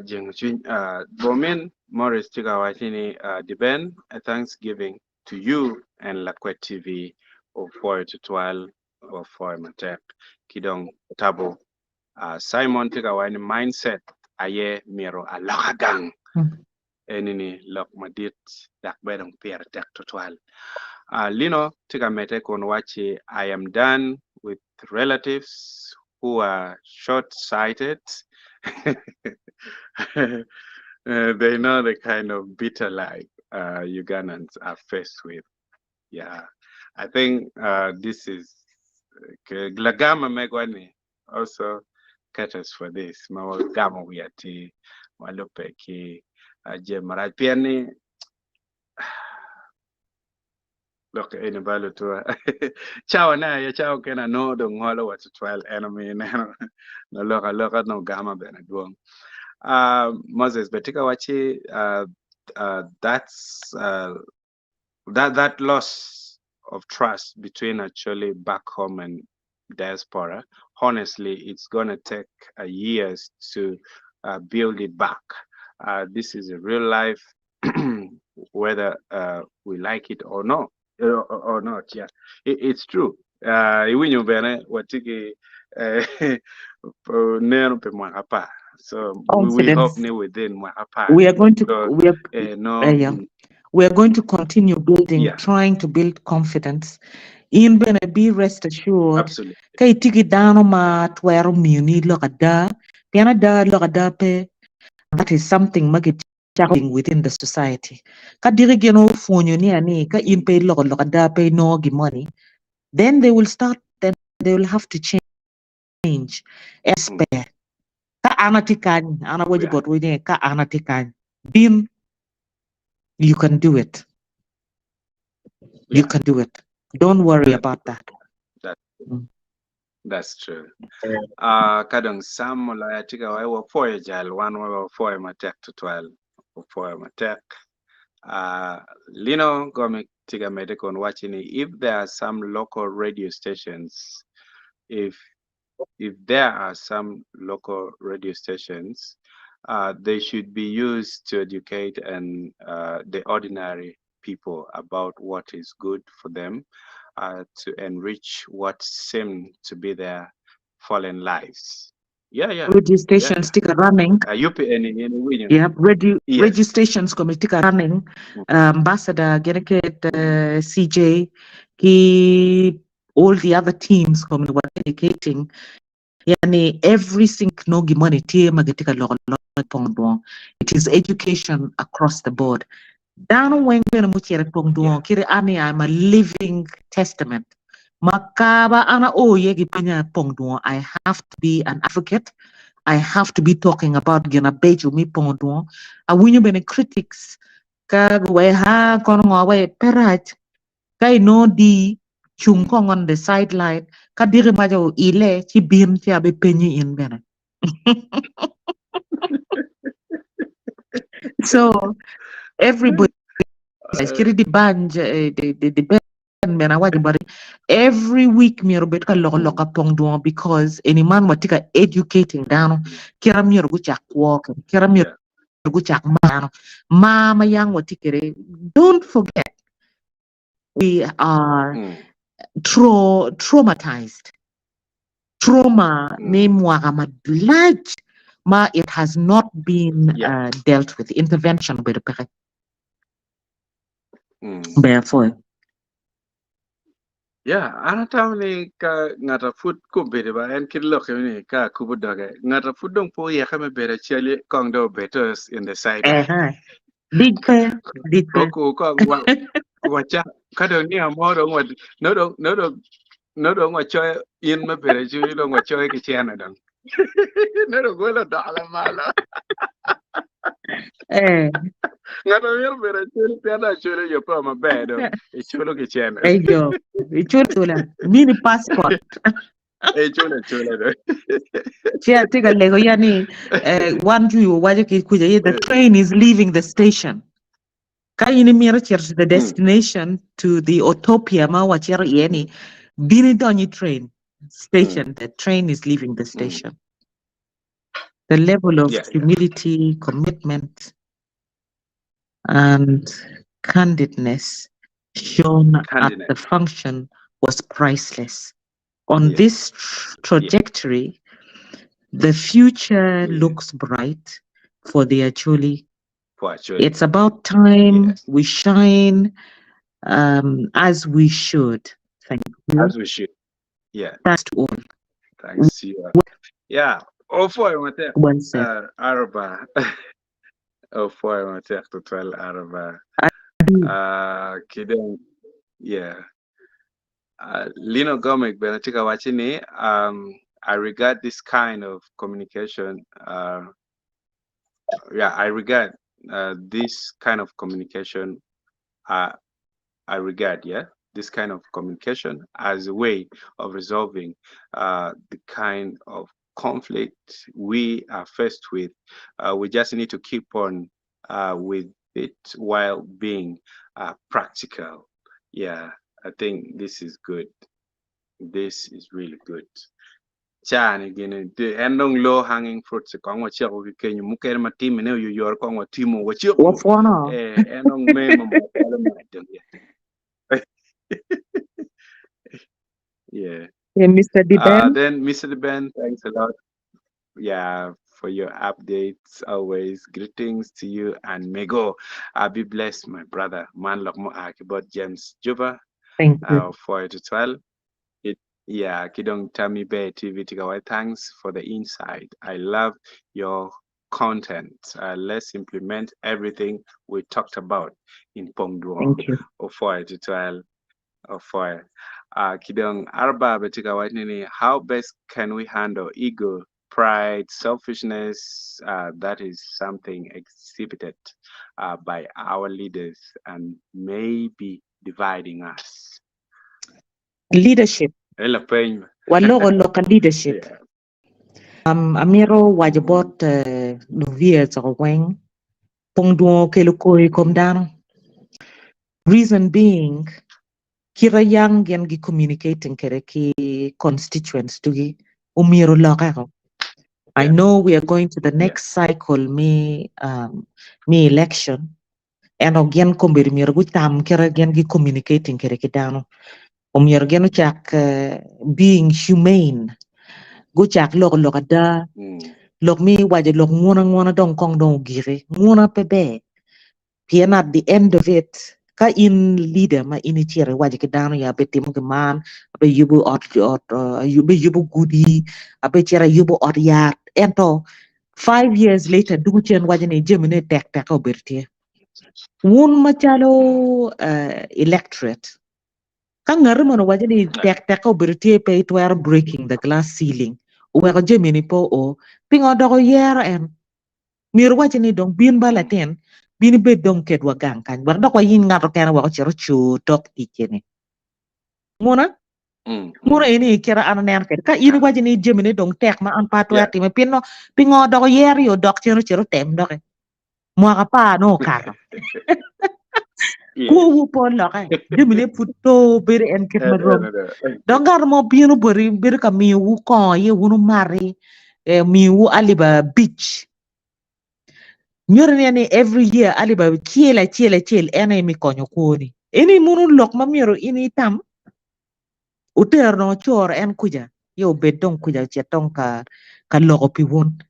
[SPEAKER 2] jengo cwiny. Bomin Morris tye ka waco ni Deben, a thanksgiving to you and Lakwet TV opwoyo tutwal wapwoyo matek ki dong tabo. Simon tye ka waco ni mindset aye myero aloka gang. Eni ni lok madit dok bene dong pire tek tutwal. Lino tye ka medde kun wacci I am done with relatives who are short-sighted. They know the kind of bitter life Ugandans are faced with. Yeah, I think this is lagama megwa ni also caters for this ma wagamo wi atir walubbe ki jami marac pien ni lok eni ba lutua cawa ne aye cawa kene anongo dong ngolo wa tutwal en omiyo ineno nalok aloka nongo gama bene dwong. Moses bene tye ka wacci that's that loss of trust between actually back home and diaspora, honestly, it's gonna take years to build it back. This is a real life, whether we like it or no. or not. Yeah, it's true. Iwinyo bene watye ki neno pi mwaka apar. So we hope
[SPEAKER 3] Confidence.
[SPEAKER 2] ni within mwaka apar.
[SPEAKER 3] We are going to
[SPEAKER 2] So
[SPEAKER 3] we are
[SPEAKER 2] no,
[SPEAKER 3] yeah. We are going to continue building, trying to build confidence. In bene be rest assured ka itye ki dano ma twero miyoni lok ada, pien ada lok ada pe that is something ma gicako within the society. Ka diki gin opwonyo ni ani ka in pe iloko lok ada pe inongo gin moni, then they will start then they will have to change. Esper. Ka an atye kany, an awaco botwu ni ka an atye kany, bin, you can do it. You can do it. Don't worry about that.
[SPEAKER 2] That's true. Ka dong Sam oloyo atye ka waco wapwoyo jal wan wapwoyo matek tutwal. Wapwoyo matek. Lino Gomic tye ka medde kun waco ni if there are some local radio stations, if if there are some local radio stations, they should be used to educate and the ordinary people about what is good for them, to enrich what seem to be their fallen lives. Yeah.
[SPEAKER 3] Radio stations tye ka running.
[SPEAKER 2] UPN in winyo.
[SPEAKER 3] Yeah, radio stations kome tye ka running. Ambassador gin ket CJ ki all the other teams kome were educating. Yani every single no gimoni tye ma gitye ka loko lok i pong dwong. It is education across the board. Dano weng bene mucito i pong dwong kit ani I'm a living testament. Ma kaba an ao iye ki penya i pong dwong I have to be an advocate. I have to be talking about gin abeco me pong dwong. Awinyo bene critics ka guwaco ha kono ngo wa pe rac. Ka inongo di cung kong on the sideline ka diki maca oile ci bin ci abipenyi in bene. So everybody kit di banj di ben bene awaco boti every week myero obed ka loko lok ka pong dwongo because eni man watye ka educating dano kit ma myero gucak kwo kwede kit ma myero gucak maro dano mar ma yang watye kwede don't forget we are traumatized trauma me mwaka malac ma it has not been dealt with intervention obedo peke ber apwoyo.
[SPEAKER 2] Yeah, an atamo ni ka ngat a pud kobedo ba en kit lok ni ka akubo doge ngat a pud dong pe oyeke me bedo acel kong dong obedo in the side.
[SPEAKER 3] Dic pe, dic pe.
[SPEAKER 2] Oku kong wa waca ka dong nino mo dong wa no dong no dong no dong wacoyo in me bedo acel dong wacoyo ki cene dong. No dong gwelo dola malo.
[SPEAKER 3] Eh.
[SPEAKER 2] Ngat ma mito bedo acel pien acel oyubbe maber dong iculo ki cene.
[SPEAKER 3] Eyo, iculo acula, mini passport.
[SPEAKER 2] Iculo acula dong.
[SPEAKER 3] Ci atye ka lego ya ni eh, wan jwi wawaco ki kuca ye the train is leaving the station. Ka in imito cito to the destination to the utopia ma wacito iye ni bin idony i train station, the train is leaving the station. The level of humility, commitment, and candidness shown at the function was priceless. On this trajectory, the future looks bright for the Acholi.
[SPEAKER 2] For Acholi.
[SPEAKER 3] It's about time we shine as we should. Thank you.
[SPEAKER 2] As we should. Yeah.
[SPEAKER 3] Thanks to all.
[SPEAKER 2] Thanks. Yeah. Yeah. Opwoyo matek.
[SPEAKER 3] Well said.
[SPEAKER 2] Araba. Opwoyo matek tutwal Araba. Ki dong yeah. Lino Gomek bene tye ka wacci ni I regard this kind of communication yeah, I regard this kind of communication I regard, yeah, this kind of communication as a way of resolving the kind of conflict we are faced with. We just need to keep on with it while being practical. Yeah, I think this is good. This is really good. Cani gini en dong low hanging fruits kong waciko ki kenyo mukene ma timine oyoyor kong watimo waciko
[SPEAKER 3] Wapwono.
[SPEAKER 2] En dong me ma Yeah.
[SPEAKER 3] Yeah, Mr. Diben.
[SPEAKER 2] Then Mr. Diben, thanks a lot. Yeah, for your updates always. Greetings to you and Mego. Be blessed, my brother. Man lok mo about James Juba.
[SPEAKER 3] Thank you.
[SPEAKER 2] For it as well. It, yeah, Kidong Tami Bay TV Tigawa. Thanks for the insight. I love your content. Let's implement everything we talked about in Pongduo.
[SPEAKER 3] Thank you.
[SPEAKER 2] For it as well. For Kidong Arba Betiga Nini, how best can we handle ego, pride, selfishness? That is something exhibited by our leaders and maybe dividing us.
[SPEAKER 3] Leadership.
[SPEAKER 2] Ela peny.
[SPEAKER 3] Waloko loka leadership.
[SPEAKER 2] Yeah.
[SPEAKER 3] Amiro waco bot luvier coko weng pong dwongo kelo koi kom dano. Reason being, kite yang gin gi communicating kede ki constituents tugi omyero lokeko. I know we are going to the next cycle me me election. Ento gin kombeddi myero gutam kite gin gi communicating kede ki dano. Omyero gin ocak being humane. Gucak loko lok ada. Lok mi waco lok nguna nguna dong kong dong ogiki. Nguna pe ber. Pien at the end of it, ka in leader ma in icito iwaco ki dano ya abe timo gin man, abe yubo ot, ot, abe yubo gudi, abe cito ayubo ot yat. Ento 5 years later dugu cen waco ni jamine tek teke obedo tye. Wun macalo electorate, ka ngati mono waco ni tek teke obedo tye pe itwero breaking the glass ceiling, oweko jamini pe oo, pingo dok oyero en? Myero waco ni dong bin ba latin, bin ibed dong kedwa gang kany, wek dok wayiny ngato kene wek ocit oco tok ticce-ni. Muna? Muna eni kite an aneno kwede. Ka in iwaco ni jamine dong tek ma an pe atwero time, pingo pingo dok oyero yo dok cen ocit otem doki? Mwaka 10 nongo okato. Kwowu pe olokke, jamine pud to bedo en kit ma rom. Dok ngat mo bino boti bedo ka miyowu kongo aye wun wumati, miyowu alip 5. Nyuto ni ni every year alip acel acel acel en aye me konyo kwoni. Eni mono lok ma myero in itam? Otero dong ocoro en kuca, ye obed dong kuca ocit dong ka ka loko pi wun.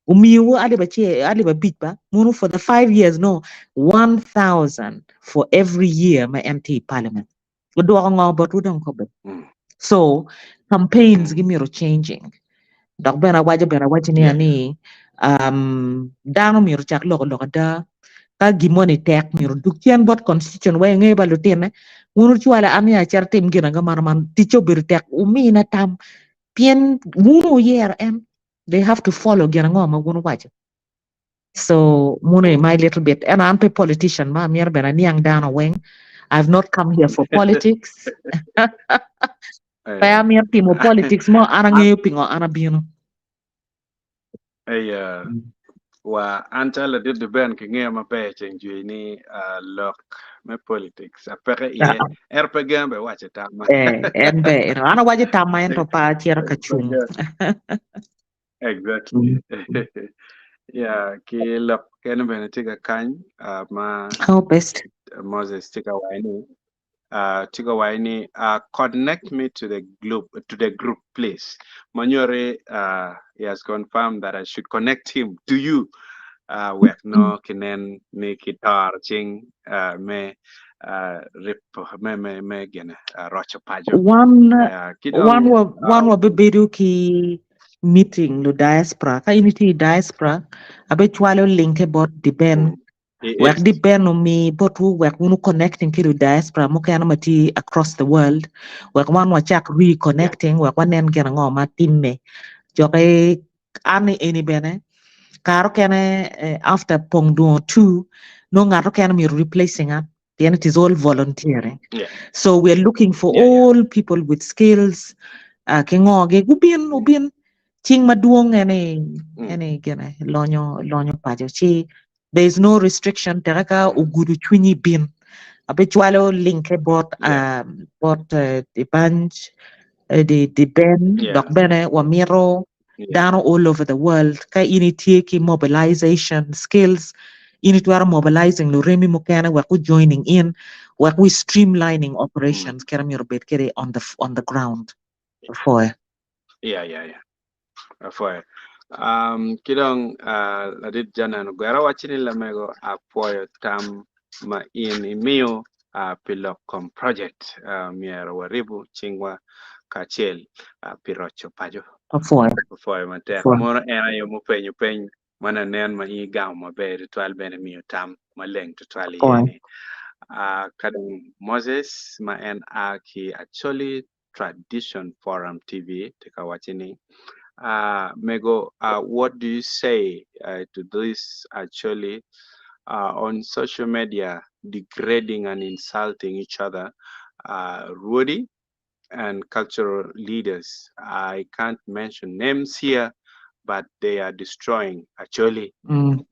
[SPEAKER 3] Omiyowu alip acel alip 5 ba, mono for the 5 years no 1000 for every year ma en tye i parliament. Odwoko ngo botwu dong kobbe. So campaigns gi myero changing. Dok bene awaco bene awaco ni ani dano myero ocak loko lok ada ka gin moni tek myero odug cen bot constitution wek inge ba lutine wun wucwala an ni acit atim gin anga man man ticce obedo tek wumina tam pien wun wuyero en they have to follow gin ango ma wun wuwaco. So munu i my little bit ento an pe politician ma amyero bene aniang dano weng I've not come here for politics. Pe amito timo politics mo an angeyo pingo an abino.
[SPEAKER 2] Eya, wa an calo ladit Ben kingeyo maber ceng jwi ni lok me politics apeke iye ento pe gen be waco tamma.
[SPEAKER 3] Eh, en be eno an awaco tamma ento pe acito ka cung.
[SPEAKER 2] Exactly. Yeah, ki lok kene bene tye ka kany ma
[SPEAKER 3] How best.
[SPEAKER 2] Moses tye ka waco ni tye ka waco ni connect me to the group please. Manyori he has confirmed that I should connect him to you wek no kinen ni kitor cing me rip me me me gene roco paco.
[SPEAKER 3] Wan
[SPEAKER 2] Ki
[SPEAKER 3] wan
[SPEAKER 2] dong
[SPEAKER 3] wa wan wabibedo ki meeting lu diaspora ka in itye i diaspora abecwalo linke bot Diben
[SPEAKER 2] he
[SPEAKER 3] wek
[SPEAKER 2] is
[SPEAKER 3] Diben omi botwu wek wun connecting ki lu diaspora mukene ma tye across the world wek wan wacak reconnecting wek wanen gin ango ma timme joki an ni eni bene kare okene after pong dwongo two nongo ngat okene myero replacing an pien it is all volunteering. So we are looking for all people with skills ki ngogi gubin ubin cing madwong ene ene gine lonyo lonyo paco ci there is no restriction teke ka ogudo cwinyi bin abecwalo linke bot bot the bunch the Ben dok bene wamito dano all over the world ka in itye ki mobilization skills in itwero mobilizing luremi mukene wek gu joining in. Wek we streamlining operations kit ma myero obed kwede on the on the ground. Apwoyo.
[SPEAKER 2] Yeah, yeah, yeah. Apwoyo. Um, ki dong uh, ladit Janan Ogwero waco ni lamego apwoyo tam ma in imiyo uh, pi lok kom project uh, myero waribu cingwa kacel uh, pi roco paco.
[SPEAKER 3] Apwoyo.
[SPEAKER 2] Apwoyo matek.
[SPEAKER 3] Apwoyo.
[SPEAKER 2] Mono en aye mupenyo peny ma nanen ma in igamo maber tutwal bene miyo tam maleng tutwal iye
[SPEAKER 3] Apwoyo.
[SPEAKER 2] ni. Uh, ka dong Moses ma en a ki Acholi Tradition Forum TV tye ka wacci ni, uh, mego, uh, what do you say uh, to this actually uh, on social media degrading and insulting each other, uh, Rwodi and cultural leaders? I can't mention names here, but they are destroying actually.
[SPEAKER 3] Mm.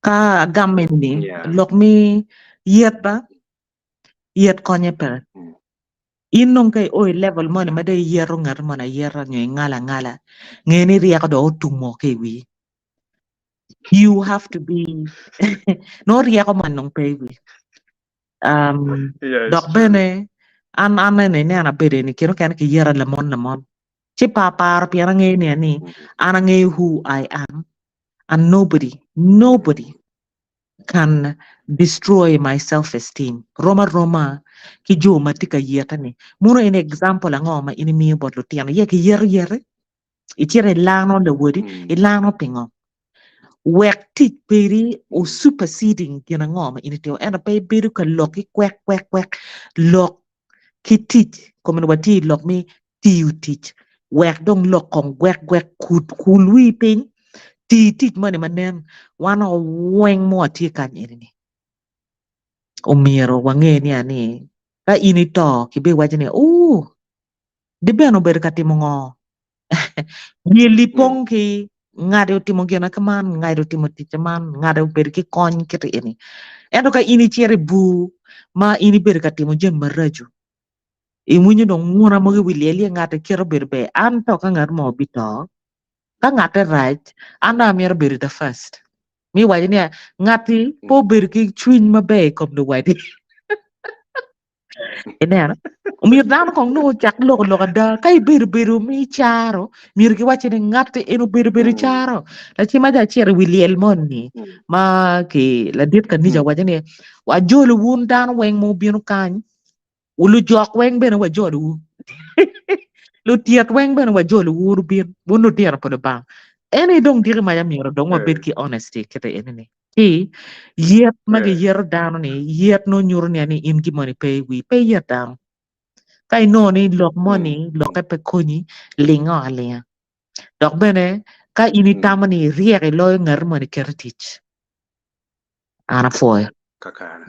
[SPEAKER 3] Ka agam eni
[SPEAKER 2] Yeah.
[SPEAKER 3] lok mi yet ba yet konye pe.
[SPEAKER 2] Mm.
[SPEAKER 3] In dong ka io i level moni ma dong iyeto ngat moni ayeta nyo ingalo angala, nge ni ryeko dong otumo ki i wii. You have to be nongo ryeko moni dong pe i wii. Um,
[SPEAKER 2] Yeah, it's
[SPEAKER 3] dok
[SPEAKER 2] true.
[SPEAKER 3] bene an an eni ineno abedo eni kine mukene kiyeta lamon lamon ci pe aparo pien angeyo ni ani
[SPEAKER 2] Mm.
[SPEAKER 3] an angeyo who I am and nobody nobody can destroy my self esteem rom aroma ki jo ma tye ka yete ni mono en example ango ma in imiyo bot lutino ye ki yeto yete icito ilano lawodi ilano pingo wek tic peri o superseding gin ango ma in itimo ento pe ibedo ka lok ki kwek kwek kwek lok ki tic kome ni watye i lok me tiyo tic wek dong lok kong gwek gwek kut kul wii piny ti tic moni ma nen wan o weng ma watye kany eni ni omyero wange ni ani ka in ito ki bi waco ni ooh di bene obedo ka timo ngo Myel ipong ki ngati otimo gin kuman, ngati otimo tic man, ngati obedo ki kony kiti eni. Ento ka in icito i bur ma in ibedo ka timo jami maraco, iwinyo dong nguna mogo i wi lyel iye ngati kite obedo ber. An to ka ngat mo obito, ka ngate rac, an dong amito bedo the first. Mi waco niya, ngati pe obedo ki cwiny maber i kom luwadi. Ineno? Omyero dano kong nongo ocak loko lok ada. Ka ibedo bedo mi caro, myero giwacci ni ngatti en obedo bedo caro. Lacen ma acito i wi lyel moni ma ki ladit kanica owaco ni wajolo wun dano weng ma wubino kany, lujok weng bene wajolowu, lutyet weng bene wajolowu wubin, wun lutino pa Lubanga. En aye dong diki maca myero dong wabed ki honesty kite eni-ni. Ci yet ma giyeto dano-ni, yet nongo nyuto nia ni in gin moni pe i wii, pe iyet dano. Ka inongo ni lok moni lokke pe konyi, lingo alinga. Dok bene ka in itamo ni iryek iloyo ngati moni ket i tic. An apwoyo.
[SPEAKER 2] Kakare.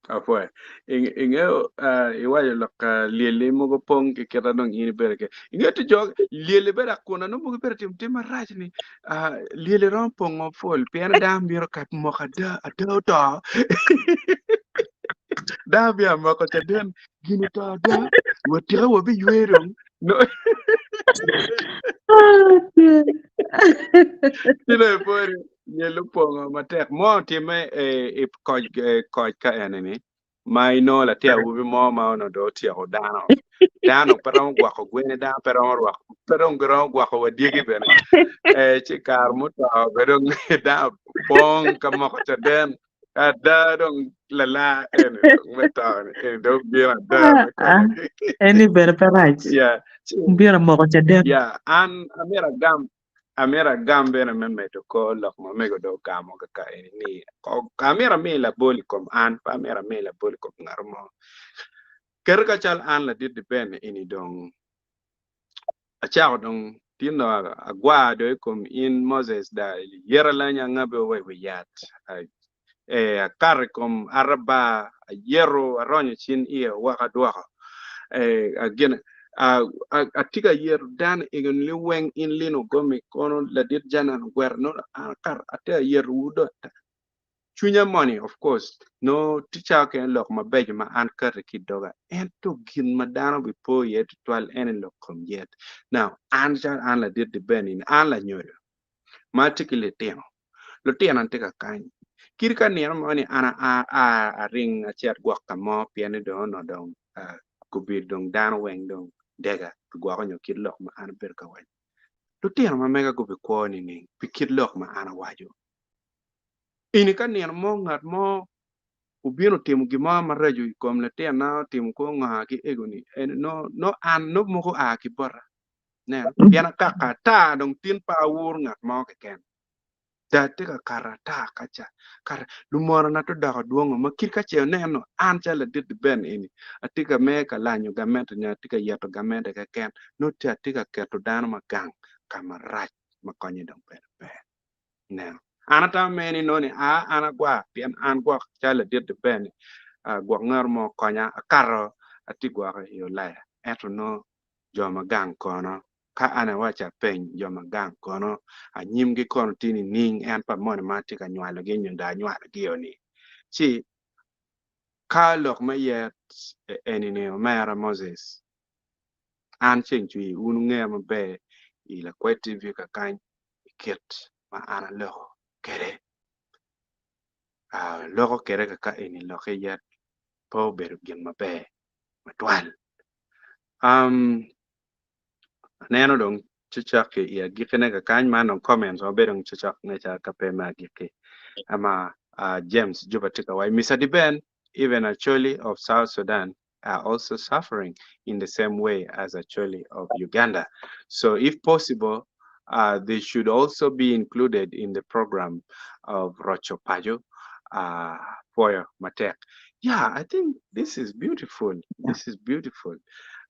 [SPEAKER 2] Apwoyo. Ingeyo iwaco lok lyelli mogo pong ki kita dong in ibedo ke. Ingeyo ti jo lyelli bedo akuna nongo mogo ibedo timo tim marac ni lyelli romo pongo pol pien dano bino ka moko ada ada oto. Dano bino moko caden gin oto ada wa tika wabiywe dong. No. Ci dong ipwonyo Lyel opongo matek mo otimme i koc ka eni-ni ma inongo latin awobi mo ma onongo dong otyeko dano. Dano pe romo gwoko gweni, dano pe romo rwako, pe dong giromo gwoko wa dyegi bene. Ci kare muto be dong dano opong ka moko caden. Ada dong lala eni dong me to-ni, eni dong obino ada me konyogi.
[SPEAKER 3] Eni bene pe rac.
[SPEAKER 2] Yeah. Ci,
[SPEAKER 3] Obino moko caden.
[SPEAKER 2] yeah, an amyero agam Amito agam bene me medo kor lok ma omego dong ogamo kaka eni ni, amito ami labol i kom an, pe amito ami labol i kom ngat mo. Keti ka cal an ladit Ben eni dong acako dong tin dong agwar dong i kom in Moses da yeta lanya angabe wa i wi yat Ee, akato i kom araba, ayeto, aronyo cin iye woko adwoko. Ee, gin, atye ka yeto dano ego ni liweng in lino gomi kono ladit Janan ogwero no an akato atye ka yetowu do cwinya moni of course no tye cawa kene lok mabeco ma an kati ki i doga ento gin ma dano bipo iye tutwal en aye lok kom yet. Now an calo an ladit Dibeni an lanyodo ma atye ki litino Lutino tye ka kany. Kit ka nino mo ni an aa aring acit gwok ka mo pien ni dong onongo dong gubedo dong dano weng dong dega pi gwoko nyo kit lok ma an abedo ka waco. Lutino ma mega gubikwo nining pi kit lok ma an awaco? Ini ka nino mo ngat mo obino otimo gin mo maraco i kom latinna otimo kor nga ki ego ni eni nongo an nongo moko oa ki bota Ineno? Pien akaka ata dong tin pe awuro ngat mo keken. Da tye ka kato ata kaca, kara lumorona to doko dwongo ma kit ka ce oneno an calo ladit Ben eni atye ka me ka lanyo gamente nyo atye ka yeto gamente keken nongo tye atye ka keto dano ma gang ka marac ma konye dong bene pe. Ineno? An atamo mere ni nongo ni aa an agwar pien an gwok calo ladit Ben ni gwok ngat mo okonya akato atye gwoke i Ulaya ento nongo jo ma gang kono Ka an awaco apeny jo ma gang kono, anyimgi kono tye nining, en pa moni ma atye ka nywalogi nyo dong anywalogi-o ni? Ci ka lok me yet eni-ni omera Moses, an ceng cwir wun wungeya maber i Lakwed TV kakany i kit ma an aloko kwede. Aloko kwede kaka eni lok yet pe obedo gin maber matwal. Aneno dong cocok i agikkine kakany man dong comments ma bedo cocok ngeca ka pe me agikki ama James Juba tye ka waco Mister Diben even Acholi of South Sudan are also suffering in the same way as Acholi of Uganda so if possible uh, they should also be included in the program of Roco Paco uh, pwoyo matek. Yeah, I think this is beautiful. This is beautiful.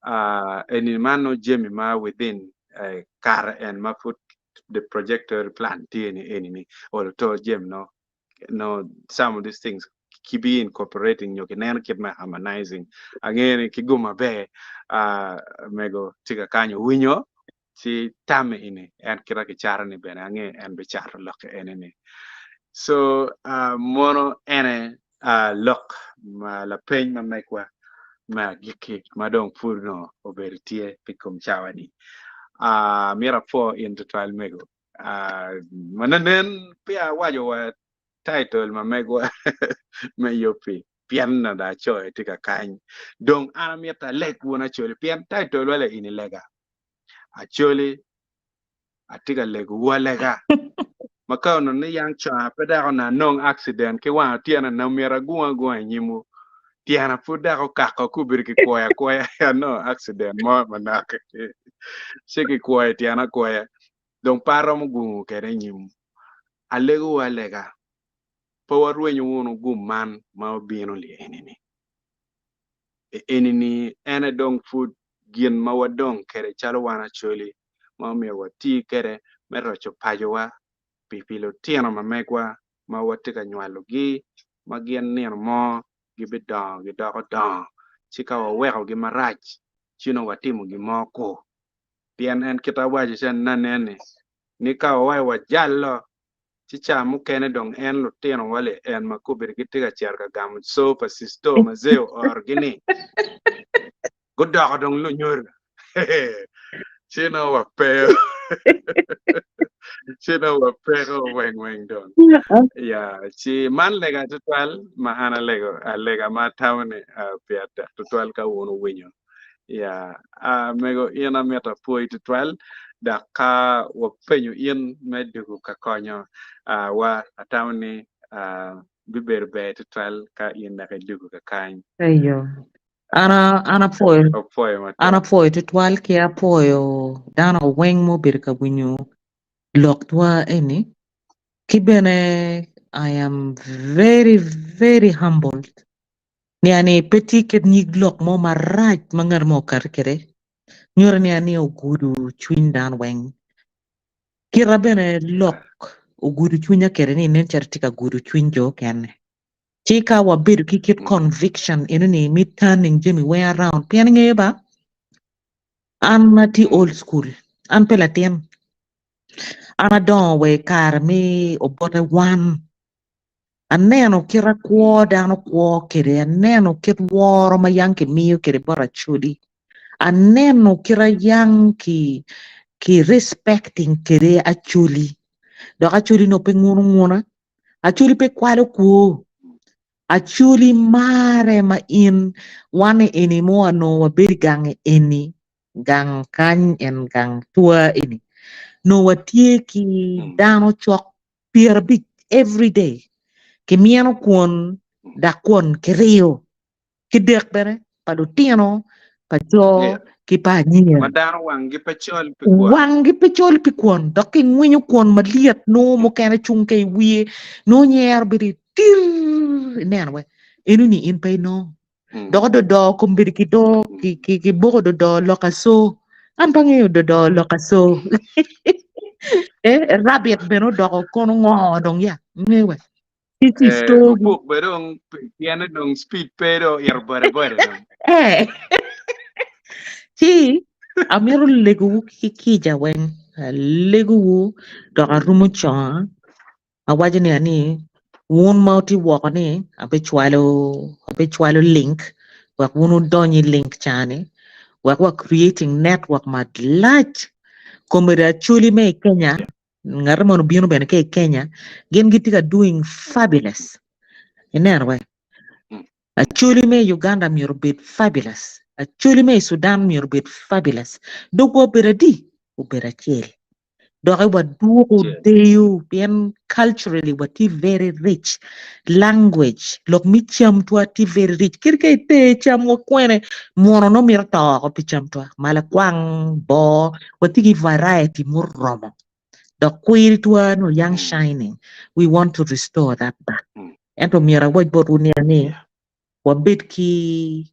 [SPEAKER 2] Uh, eni man no jami ma within uh, kare en ma put the projector plan tye ni eni ni olo to jami no no some of these things ki be incorporating nyo kineno kit me harmonizing angeyo ni ki gum maber uh, mego tye ka kanyo winyo ci tamme ini en kita kicato ni bene ange en bicato lokke ene ni so uh, mono ene uh, lok ma lapeny ma megwa me agikki ma dong pud onongo obedo tye pi kom cawa ni uh, myero apwo in tutwal mego uh, ma nanen peya awaco wa title ma megwa me yubbi pien na dong acoyo tye kakany dong an amito aleg wun Acholi pien title wa la ini lega Acholi atye ka legowu alega ma ka onongo ni yang con pe dok onongo anong accident ki wang otyeno na myero agung agunga i nyimwu tyena pud dok okako ka obedo kikwoyo akwoya anongo accident mo manok ci kikwoyo tyena akwoya dong pe aromo gungo kwede i nyimwu alegowu alega pe warwenyo wunu gum man ma obino li eni-ni. Eni-ni en aye dong pud gin ma wadong kwede calo wan Acholi ma omyero wati kwede me roco pacowa pi pi lutino ma megwa ma watye ka nywalogi ma gin nino mo gibidongo gidoko dongo ci ka wawekogi marac ci nongo watimo gin mo kur pien en kit awaco cen nanen-ni ni ka wawaco wajalo ci ca mukene dong en lutino wa li en ma kobedi gitye ka cito ka gamo co pa cisto ma Zeo oorogi ni gudoko dong lunyodo ci nongo wapeo ci nongo wapeko weng weng dong ya ci man lega tutwal ma an alego alega ma atamo ni uh, pire tek tutwal ka wun wuwinyo Ya, ah, mego in amito apwoyi tutwal, dok ka wapenyo in me dwogo ka konyo ah, wa, atamo ni ah, bibedo ber tutwal ka in dok idwogo kakany.
[SPEAKER 3] Eyo. An a- an apwoyo
[SPEAKER 2] Apwoyo
[SPEAKER 3] an
[SPEAKER 2] matek.
[SPEAKER 3] apwoyo tutwal ki apwoyo dano weng ma obedo ka winyo loktwa eni ki bene I am very very humbled Nia ni pe tye kit nyig lok mo marac ma ngat mo okati kwede, nyuto nia ni ogudo cwiny dano weng. Kita bene lok ogudo cwinya kwede ni nen calo tye ka gudo cwiny jo okene. Ci ka wabedo ki kit conviction eno ni me turning jami weng around pien ingeyo ba, an atye old school, an pe latin, an adongo wa i kare me obote wan. Aneno kit a kwo dano kwo kwede, aneno kit woro ma yang kimiyo kwede bot Acholi, aneno kit a yang ki ki respecting kwede Acholi, dok Acholi nongo pe nguno nguna, Acholi pe kwalo kwo. Acholi mare ma in wan eni mo anongo wabedo i gang eni, gang kany en gang tua eni, nongo watye ki dano cok 50 everyday kimyeno kwon dok kwon kiriyo ki dek bene pa lutino, pa co ki pa anyira.
[SPEAKER 2] Ma dano wanggi pe col pi kwon.
[SPEAKER 3] Wanggi pe col pi kwon dok kingwinyo kwon malyet nongo mukene cung ka i wiye nongo nyero bedo tir ineno we enoni in pe inongo. Dok ododo kombeddi ki do ki boko ododo lok aco an pe angeyo ododo lok aco eh rabbit bene odoko kono ngo dong ya ingeyo we. Ki ci
[SPEAKER 2] Eh,
[SPEAKER 3] stogi.
[SPEAKER 2] opuk be dong tyene dong speed pe dong ito bode bode dong.
[SPEAKER 3] Eh. Ci amito legowu ki kica weng. Alegowu dok arumo conga. Awaco ni ani wun ma wutye woko ni abicwalo abicwalo link wek wun wudony i link ca-ni wek wa creating network malac. Kombeddi Acholi me i Kenya Ngat mono obino bene ki i Kenya, gin gitye ka doing fabulous. Ineno we? Acholi me Uganda myero obed fabulous. Acholi me i Sudan myero obed fabulous. Dogwa obedo adi? Obedo acel. Doki wadwoko deyo pien culturally watye very rich. Language, lok me camtwa tye very rich. Kadi ka iter camwa kwene, muno nongo mito to oko pi camtwa. Malakwang, boo, watye ki variety muromo. Dok kwiritwa nongo young shining. We want to restore that back. Ento myero awac botwu niya ni wabed ki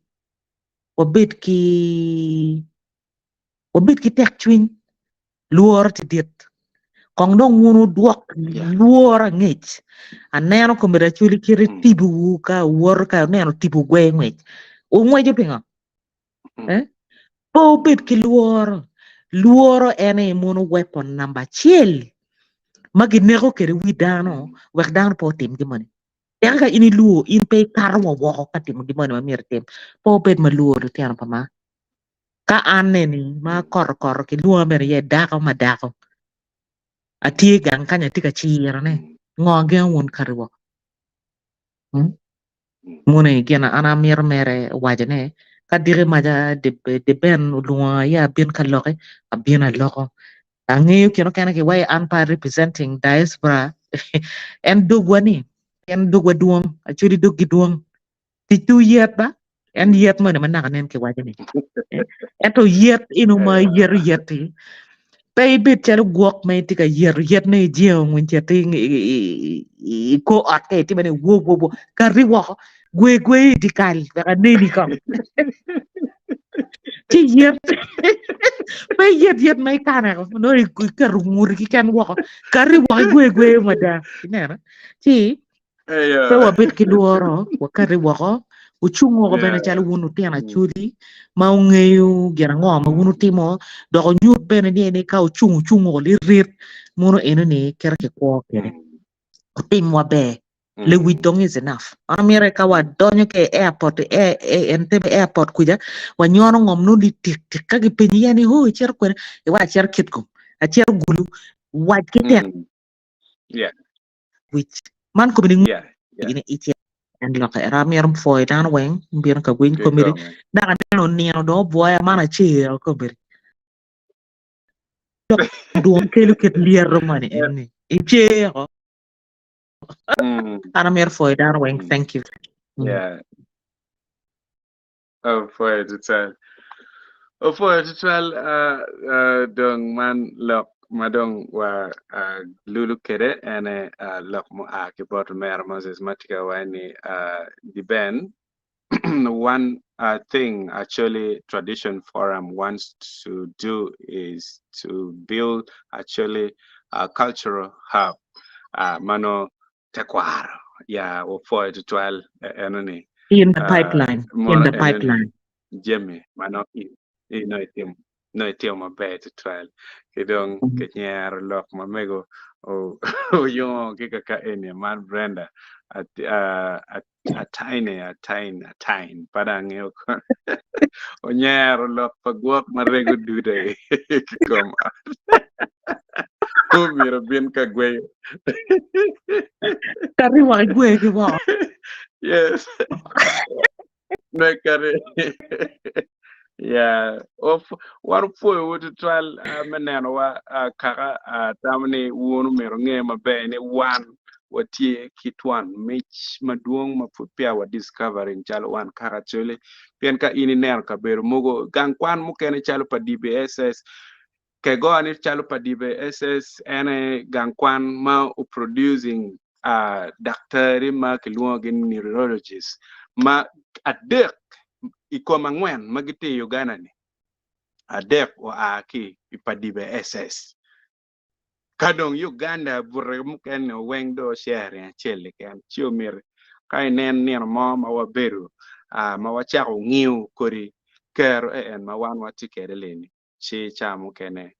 [SPEAKER 3] wabed ki wabed ki tekcwiny. Lworo tye dit. Kong dong wun wudwok lworo angec. Aneno komiti Acholi kite tibowu ka wuwoto ka wuneno tipo gwe ngwec. Wungweco pingo? Eh? Pe wubed ki lworo. Lworo en aye mono weapon namba acel ma gineko kwede wi dano wek dano pe otim gin moni. Eka ka in ilwor, in pe ikato wa woko ka timo gin moni ma myero itim. Pe wubed malwor lutino pa maa. Ka an eni ma akoto koto kilwonga bene iye dako ma dako, atye gang kany atye ka cirone, ngo agengo wun kati woko? Hmm? Muni gin an amito mere waco ne, ka diki maca Deben olwonga ya abin ka loki, abino aloko. Angeyo kine okene ki wai an pe a representing diaspora, en dogwa ni, en dogwa dwong, actually doggi dwong. Tic tu yet ba, en yet moni ma naka nen kiwaco ni. Ento yet eno ma iyeto yet-ti, pe ibed calo gwok ma itye ka yeto yet ne ijengo ngwiny cet i kor ot ka itime ni wo wo wo kati woko gwe gwe i dyekal wek aneni kong. Ci yet pe iyet yet ma ikano nongo iketo nguti keken woko kati woko igwe gwe mada ineno ci Pe wabed ki lworo, wakati woko, wucung woko bene calo wun lutino Acholi ma wungeyo gin ango ma wun wutimo, dok wunyut bene ni ni ka wucung wucung woko lirit, mono enoni kite kikwo kwede. Wutimwa ber. Lewic dong is enough. An amito ka wadonyo ki i airport, i Entebbe airport kuca, wanyono ngom nongo litik tik ka gipenyi ya ni hoo icito kwene, iwaco acito Kitgum, acito Gulu, wac ki tek. Wic man kome ni ngwec ni ice en loke ento amito pwoyo dano weng mubino ka winy komedi dok aneno nino dong obwoya man acer komedi dok dwong kelo kit lyeto moni eni icer ko an amito pwoyo dano weng thank you.
[SPEAKER 2] Yeah. Opwoyo tutwal. Opwoyo tutwal uh, uh, dong man lok ma dong wa uh, lulu kede ene uh, lok mua ki bot Omera Moses ma tye ka waco ni uh, Diben one uh, thing actually Tradition Forum wants to do is to build actually a cultural hub uh, mano tekwaro ya wapwoyo tutwal eno ni
[SPEAKER 3] In the pipeline, in
[SPEAKER 2] mono
[SPEAKER 3] the
[SPEAKER 2] eno ni
[SPEAKER 3] pipeline.
[SPEAKER 2] jami ma nongo in in nongo itimo nongo itimo maber tutwal ki dong kinyero lok ma mego oyongo ki kaka eni man Brenda Ataine Ataine Ataine pe dong angeyo kono onyero lok pa gwok ma rego dude ki kom ot. Pe omyero obin ka gweyo.
[SPEAKER 3] Kati woko igwegi woko.
[SPEAKER 2] Yes. Me kati. Yeah. Wan opwoyowu tutwal me nenowa kaka atamo ni wun omyero wunge maber ni wan watye ki twon mic madwong ma pud peya wa discovering calo wan kaka Acholi. Pien ka in ineno kabedo mogo, gang kwan mukene calo pa DBSS, Kegoa ni calo pa DBSS en aye gang kwan ma o-producing daktari ma kilwongogi ni neurologist ma adek i kom angwen ma gitye i Uganda-ni, adek oa ki i pa DBSS. Ka dong Uganda bute mukene weng dong sharing acel keken ci omyero ka inen nino mo ma wabedo ma wacako ngiyo kodi kero en ma wan watye kwede leni ci ca mukene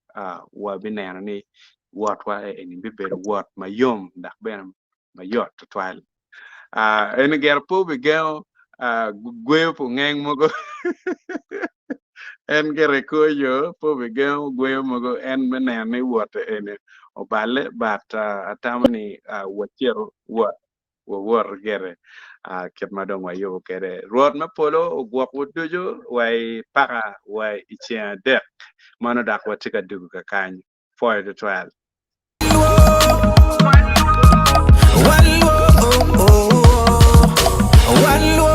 [SPEAKER 2] wabineno ni wotwa eni bibedo wot mayom dok bene mayot tutwal. Eni gire pe obigengo gweyo pa ongeng mogo en gire kor yo pe obigengo gweyo mogo en me neno ni wot eni oballe but atamo ni wacito wot wawot gire kit ma dong wayubo kwede. Rwot me polo ogwokwu ducu wa i paka wa i ceng adek meno dok watye ka dugo kakany. Pwoyo tutwal.
[SPEAKER 1] One.